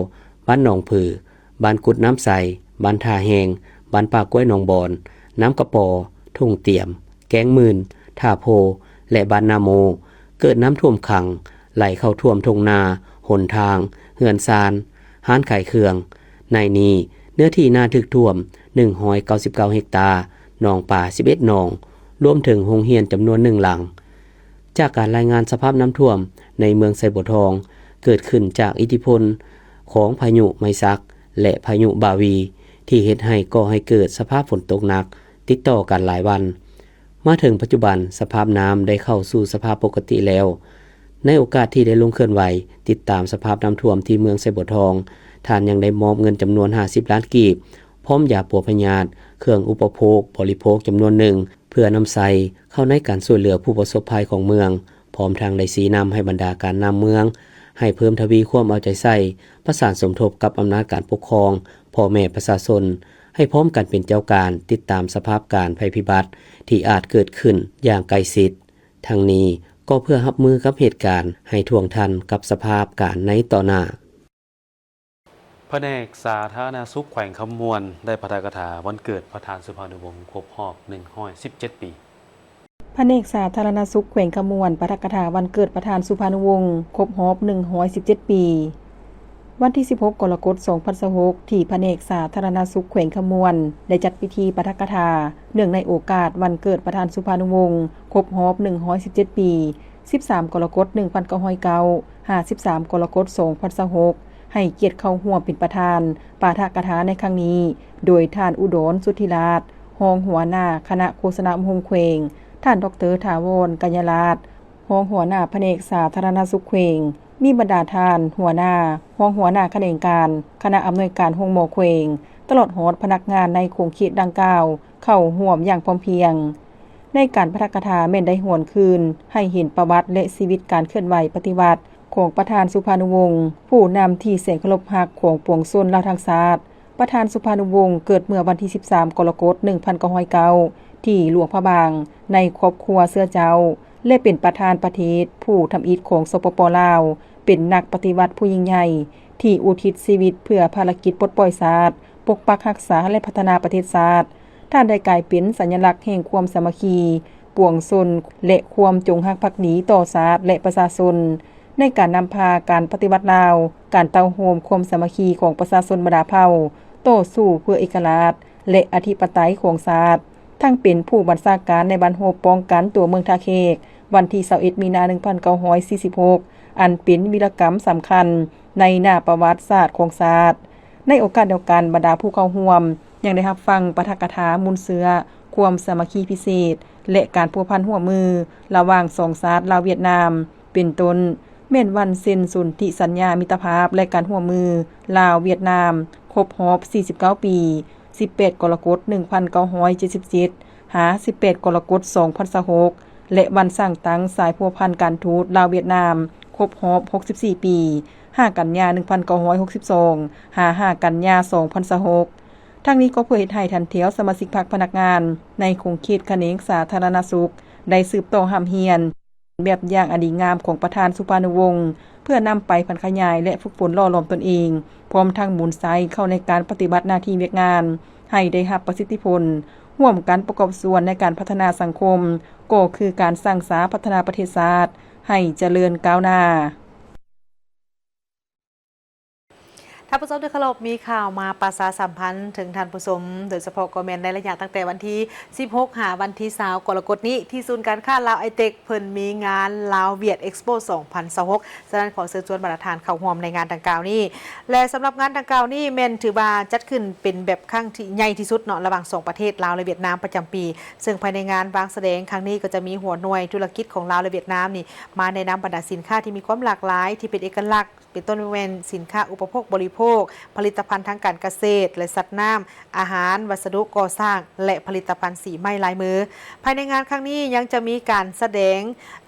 ບ້ານໜອງຜື, ບ້ານກຸດນ້ຳໃສ, ບ້ານທ່າແຮງ, ບ້ານປ່າກ້ວຍໜອງບອນ, ນ້ຳກະປໍ, ທົ່ງຕຽມ, ແກ້ງໝື່ນ, ທ່າໂພ ແລະ ບ້ານນາໂມ ເກີດນ້ຳຖ້ວມຂັງ, ໄຫຼເຂົ້າຖ້ວມທົ່ງນາ, ຫົນທາງ, ເຮືອນຊານ, ຮ້ານຂາຍເຄື່ອງ. ໃນນີ້, ເນື້ອທີ່ນາຖືກຖ້ວມ ໜຶ່ງຮ້ອຍເກົ້າສິບເກົ້າເຮັກຕາ, ໜອງປາ ສິບເອັດໜອງ, ລວມເຖິງໂຮງຮຽນຈຳນວນໜຶ່ງຫຼັງ. ຈາກການລາຍງານສະພາບນ້ຳຖ້ວມໃນເມືອງໄຊບົວທອງ ເກີດຂຶ້ນຈາກອິດທິພົນຂອງພາຍຸໄມສັກ ແລະ ພາຍຸບາວີ ທີ່ເຮັດໃຫ້ກໍ່ໃຫ້ເກີດສະພາບຝົນຕົກໜັກຕິດຕໍ່ກັນຫຼາຍວັນ. ມາເຖິງປັດຈຸບັນ, ສະພາບນ້ຳໄດ້ເຂົ້າສູ່ສະພາບປົກກະຕິແລ້ວ. ໃນໂອກາດທີ່ໄດ້ລົງເຄື່ອນໄຫວຕິດຕາມສະພາບນ້ຳຖ້ວມທີ່ເມືອງໄຊບົວທອງ, ທ່ານຍັງໄດ້ມອບເງິນຈຳນວນຫ້າສິບລ້ານກີບ, ພ້ອມຢາປົວພະຍາດ, ເຄື່ອງອຸປະໂພກບໍລິໂພກຈຳນວນໜຶ່ງ ເພື່ອນຳໃຊ້ເຂົ້າໃນການຊ່ວຍເຫຼືອຜູ້ປະສົບໄພຂອງເມືອງ, ພ້ອມທັງໄດ້ຊີ້ນຳໃຫ້ບັນດາການນຳເມືອງ ໃຫ້ເພີ່ມທະວີຄວາມເອົາໃຈໃສ່, ປະສານສົມທົບກັບອຳນາດການປົກຄອງ, ພໍ່ແມ່ປະຊາຊົນ, ໃຫ້ພ້ອມກັນເປັນເຈົ້າການຕິດຕາມສະພາບການໄພພິບັດທີ່ອາດເກີດຂຶ້ນຢ່າງໃກ້ຊິດ. ທັງນີ້ກໍເພື່ອຮັບມືກັບເຫດການໃຫ້ທ່ວງທັນກັບສະພາບການໃນຕໍ່ໜ້າ. ພະແນກສາທາລະນະສຸກແຂວງຄຳມ່ວນ ໄດ້ປາຖະກະຖາວັນເກີດປະທານສຸພານຸວົງຄົບຮອບໜຶ່ງຮ້ອຍສິບເຈັດປີ. ພະແນກສາທາລະນະສຸກແຂວງຄຳມ່ວນ ປາຖະກະຖາວັນເກີດປະທານສຸພານຸວົງຄົບຮອບໜຶ່ງຮ້ອຍສິບເຈັດປີ. ວັນທີສິບຫົກ ກໍລະກົດ ສອງພັນຊາວຫົກ ທີ່ພະແນກສາທາລະນະສຸກແຂວງຄຳມ່ວນ ໄດ້ຈັດພິທີປາຖະກະຖາ ເນື່ອງໃນໂອກາດວັນເກີດປະທານສຸພານຸວົງຄົບຮອບໜຶ່ງຮ້ອຍສິບເຈັດປີ, ສິບສາມ ກໍລະກົດ ໜຶ່ງພັນເກົ້າຮ້ອຍເກົ້າ ຫາ ສິບສາມ ກໍລະກົດ ສອງພັນຊາວຫົກ ໃຫ້ກຽດເຂົ້າຮ່ວມເປັນປະທານປາຖະກະຖາໃນຄັ້ງນີ້ ໂດຍທ່ານ ອຸດອນ ສຸດທິລາດ ຮອງຫົວໜ້າຄະນະໂຄສະນາອົບຮົມແຂວງ, ທ່ານ ດອກເຕີ ຖາວອນ ກະຍະລາດ ຮອງຫົວໜ້າພະແນກສາທາລະນະສຸກແຂວງ, ມີບັນດາທ່ານຫົວໜ້າ, ຮອງຫົວໜ້າຂະແໜງການ, ຄະນະອຳນວຍການໂຮງໝໍແຂວງ, ຕະຫຼອດຮອດພະນັກງານໃນຂົງເຂດດັ່ງກ່າວ ເຂົ້າຮ່ວມຢ່າງພ້ອມພຽງ. ໃນການປາຖະກະຖາແມ່ນໄດ້ຫວນຄືນໃຫ້ເຫັນປະຫວັດ ແລະ ຊີວິດການເຄື່ອນໄຫວປະຕິວັດຂອງປະທານສຸພານຸວົງ, ຜູ້ນຳທີ່ແສນເຄົາລົບຮັກຂອງປວງຊົນລາວທັງຊາດ. ປະທານສຸພານຸວົງເກີດເມື່ອວັນທີສິບສາມ ກໍລະກົດ ໜຶ່ງພັນເກົ້າຮ້ອຍເກົ້າ ທີ່ຫຼວງພະບາງ ໃນຄອບຄົວເຊື້ອເຈົ້າ ແລະ ເປັນປະທານປະເທດຜູ້ທຳອິດຂອງ ສປປ ລາວ, ເປັນນັກປະຕິວັດຜູ້ຍິ່ງໃຫຍ່ ທີ່ອຸທິດຊີວິດເພື່ອພາລະກິດປົດປ່ອຍຊາດ, ປົກປັກຮັກສາ ແລະ ພັດທະນາປະເທດຊາດ. ທ່ານໄດ້ກາຍເປັນສັນຍະລັກແຫ່ງຄວາມສາມັກຄີ, ປວງຊົນ ແລະ ຄວາມຈົງຮັກພັກດີຕໍ່ຊາດ ແລະ ປະຊາຊົນ, ໃນການນຳພາການປະຕິວັດລາວ, ການເຕົ້າໂຮມຄວາມສາມັກຄີຂອງປະຊາຊົນບັນດາເຜົ່າ, ຕໍ່ສູ້ເພື່ອເອກະລາດ ແລະ ອະທິປະໄຕຂອງຊາດ, ທັງເປັນຜູ້ບັນຊາການໃນບັ້ນຮົບປ້ອງກັນຕົວເມືອງທ່າແຂກ ວັນທີຊາວເອັດ ມີນາ ໜຶ່ງພັນເກົ້າຮ້ອຍສີ່ສິບຫົກ ອັນເປັນວີລະກຳສຳຄັນໃນໜ້າປະຫວັດສາດຂອງຊາດ. ໃນໂອກາດດຽວກັນ, ບັນດາຜູ້ເຂົ້າຮ່ວມຍັງໄດ້ຮັບຟັງປາຖະກະຖາມູນເຊື້ອຄວາມສາມັກຄີພິເສດ ແລະ ການພົວພັນຮ່ວມມືລະຫວ່າງສອງຊາດລາວ-ຫວຽດນາມ ເປັນຕົ້ນ ແມ່ນວັນເຊັນສົນທິສັນຍາມິດຕະພາບ ແລະ ການຮ່ວມມືລາວ-ຫວຽດນາມ ຄົບຮອບສີ່ສິບເກົ້າປີ, ສິບແປດກໍລະກົດ ໜຶ່ງພັນເກົ້າຮ້ອຍເຈັດສິບເຈັດ ຫາ ສິບແປດກໍລະກົດ ສອງພັນຊາວຫົກ ແລະ ວັນສ້າງຕັ້ງສາຍພົວພັນການທູດລາວ-ຫວຽດນາມ ຄົບຮອບຫົກສິບສີ່ປີ, ຫ້າກັນຍາ ໜຶ່ງພັນເກົ້າຮ້ອຍຫົກສິບສອງ ຫາ ຫ້າກັນຍາ ສອງພັນຊາວຫົກ. ທັງນີ້ກໍເພື່ອເຮັດໃຫ້ຖັນແຖວສະມາຊິກພັກພະນັກງານໃນຂົງເຂດຂະແໜງສາທາລະນະສຸກ ໄດ້ສືບຕໍ່ຮ່ຳຮຽນແບບຢ່າງອັນດີງາມຂອງປະທານສຸພານຸວົງ ເພື່ອນຳໄປຜັນຂະຫຍາຍ ແລະ ຝຶກຝົນຫຼໍ່ຫຼອມຕົນເອງ, ພ້ອມທັງໝູນໃຊ້ເຂົ້າໃນການປະຕິບັດໜ້າທີ່ວຽກງານໃຫ້ໄດ້ຮັບປະສິດທິຜົນ, ຮ່ວມກັນປະກອບສ່ວນໃນການພັດທະນາສັງຄົມ ກໍຄືການສ້າງສາພັດທະນາປະເທດຊາດໃຫ້ຈະເລີນກ້າວໜ້າ. ທ່ານຜູ້ຊົມທີ່ເຄົາລົບ, ມີຂ່າວມາປະຊາສຳພັນເຖິງທ່ານຜູ້ຊົມ, ໂດຍສະເພາະກໍແມ່ນໃນໄລຍະຕັ້ງແຕ່ວັນທີສິບຫົກ ຫາວັນທີຊາວ ກໍລະກົດນີ້ ທີ່ສູນການຄ້າລາວໄອເຕັກ ເພິ່ນມີງານລາວຫວຽດເອັກສະໂປ ສອງພັນຊາວຫົກ. ສະນັ້ນ ຂໍເຊີນຊວນບັນດາທ່ານເຂົ້າຮ່ວມໃນງານດັ່ງກ່າວນີ້ ແລະ ສຳລັບງານດັ່ງກ່າວນີ້ ແມ່ນຖືວ່າຈັດຂຶ້ນເປັນແບບຄັ້ງທີ່ໃຫຍ່ທີ່ສຸດເນາະ ລະຫວ່າງສອງປະເທດລາວ ແລະ ຫວຽດນາມ ປະຈຳປີ. ເຊິ່ງພາຍໃນງານວາງສະແດງຄັ້ງນີ້ ກໍຈະມີຫົວໜ່ວຍທຸລະກິດຂອງລາວ ແລະ ຫວຽດນາມນີ້ ມາແນະນຳບັນດາສິນຄ້າທີ່ມີຄວາມຫຼາກຫຼາຍ ທີ່ເປັນເອກະລັກ ເປັນຕົ້ນແມ່ນສິນຄ້າອຸປະໂພກບໍລິໂພກ, ຜະລິດຕະພັນທາງການກະເສດ ແລະ ສັດນ້ຳ, ອາຫານ, ວັດສະດຸກໍ່ສ້າງ ແລະ ຜະລິດຕະພັນສີໄມ້ລາຍມື. ພາຍໃນງານຄັ້ງນີ້ຍັງຈະມີການສະແດງ,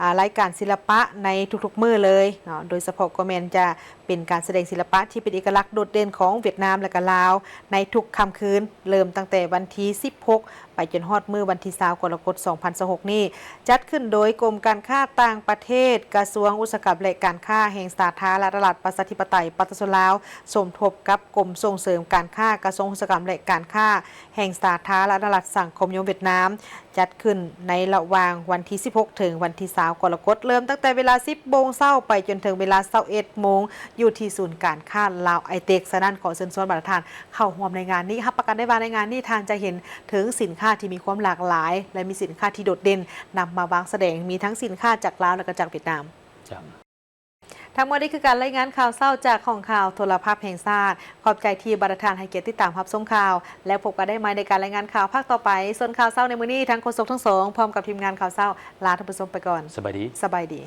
ອາ, ລາຍການສິລະປະໃນທຸກໆມື້ເລີຍເນາະ, ໂດຍສະເພາະກໍແມ່ນຈະເປັນການສະແດງສິລະປະທີ່ເປັນເອກະລັກໂດດເດັ່ນຂອງຫວຽດນາມ ແລະ ກະລາວ ໃນທຸກຄ່ຳຄືນ, ເລີ່ມຕັ້ງແຕ່ວັນທີສິບຫົກ ໄປຈົນຮອດມື້ວັນທີຊາວ ກໍລະກົດ ສອງພັນຊາວຫົກນີ້ ຈັດຂຶ້ນໂດຍກົມການຄ້າຕ່າງປະເທດ, ກະຊວງອຸດສາຫະກຳ ແລະ ການຄ້າແຫ່ງສາທາລະນະລັດ ປະຊາທິປະໄຕ ປະຊາຊົນລາວ ສົມທົບກັບກົມສົ່ງເສີມການຄ້າ ກະຊວງອຸດສາຫະກຳ ແລະ ການຄ້າແຫ່ງສາທາລະນະລັດສັງຄົມນິຍົມຫວຽດນາມ, ຈັດຂຶ້ນໃນລະຫວ່າງວັນທີສິບຫົກ ເຖິງວັນທີຊາວ ກໍລະກົດ, ເລີ່ມຕັ້ງແຕ່ເວລາສິບໂມງເຊົ້າ ໄປຈົນເຖິງເວລາຊາວເອັດໂມງ ຢູ່ທີ່ສູນການຄ້າລາວໄອເຕັກ. ສະນັ້ນ ຂໍເຊີນຊວນບັນດາທ່ານ ເຂົ້າຮ່ວມໃນງານນີ້, ຮັບປະກັນໄດ້ວ່າໃນງານນີ້ທ່ານຈະເຫັນເຖິງສິນຄ້າທີ່ມີຄວາມຫຼາກຫຼາຍ ແລະ ມີສິນຄ້າທີ່ໂດດເດັ່ນ ນຳມາວາງສະແດງ, ມີທັງສິນຄ້າຈາກລາວ ແລະ ກໍຈາກຫວຽດນາມ. ເຈົ້າ. ທັງໝົດນີ້ຄືການລາຍງານຂ່າວເຊົ້າຈາກຫ້ອງຂ່າວໂທລະພາບແຫ່ງຊາດ. ຂອບໃຈທີ່ບັນດາທ່ານໃຫ້ກຽດຕິດຕາມຮັບຊົມຂ່າວ, ແລ້ວພົບກັນໄດ້ໃໝ່ໃນການລາຍງານຂ່າວພາກຕໍ່ໄປ. ສ່ວນຂ່າວເຊົ້າໃນມື້ນີ້, ທາງໂຄສົກທັງສອງ ພ້ອມກັບທີມງານຂ່າວເຊົ້າ ລາທ່ານຜູ້ຊົມໄປກ່ອນ. ສະບາຍດີ. ສະບາຍດີ.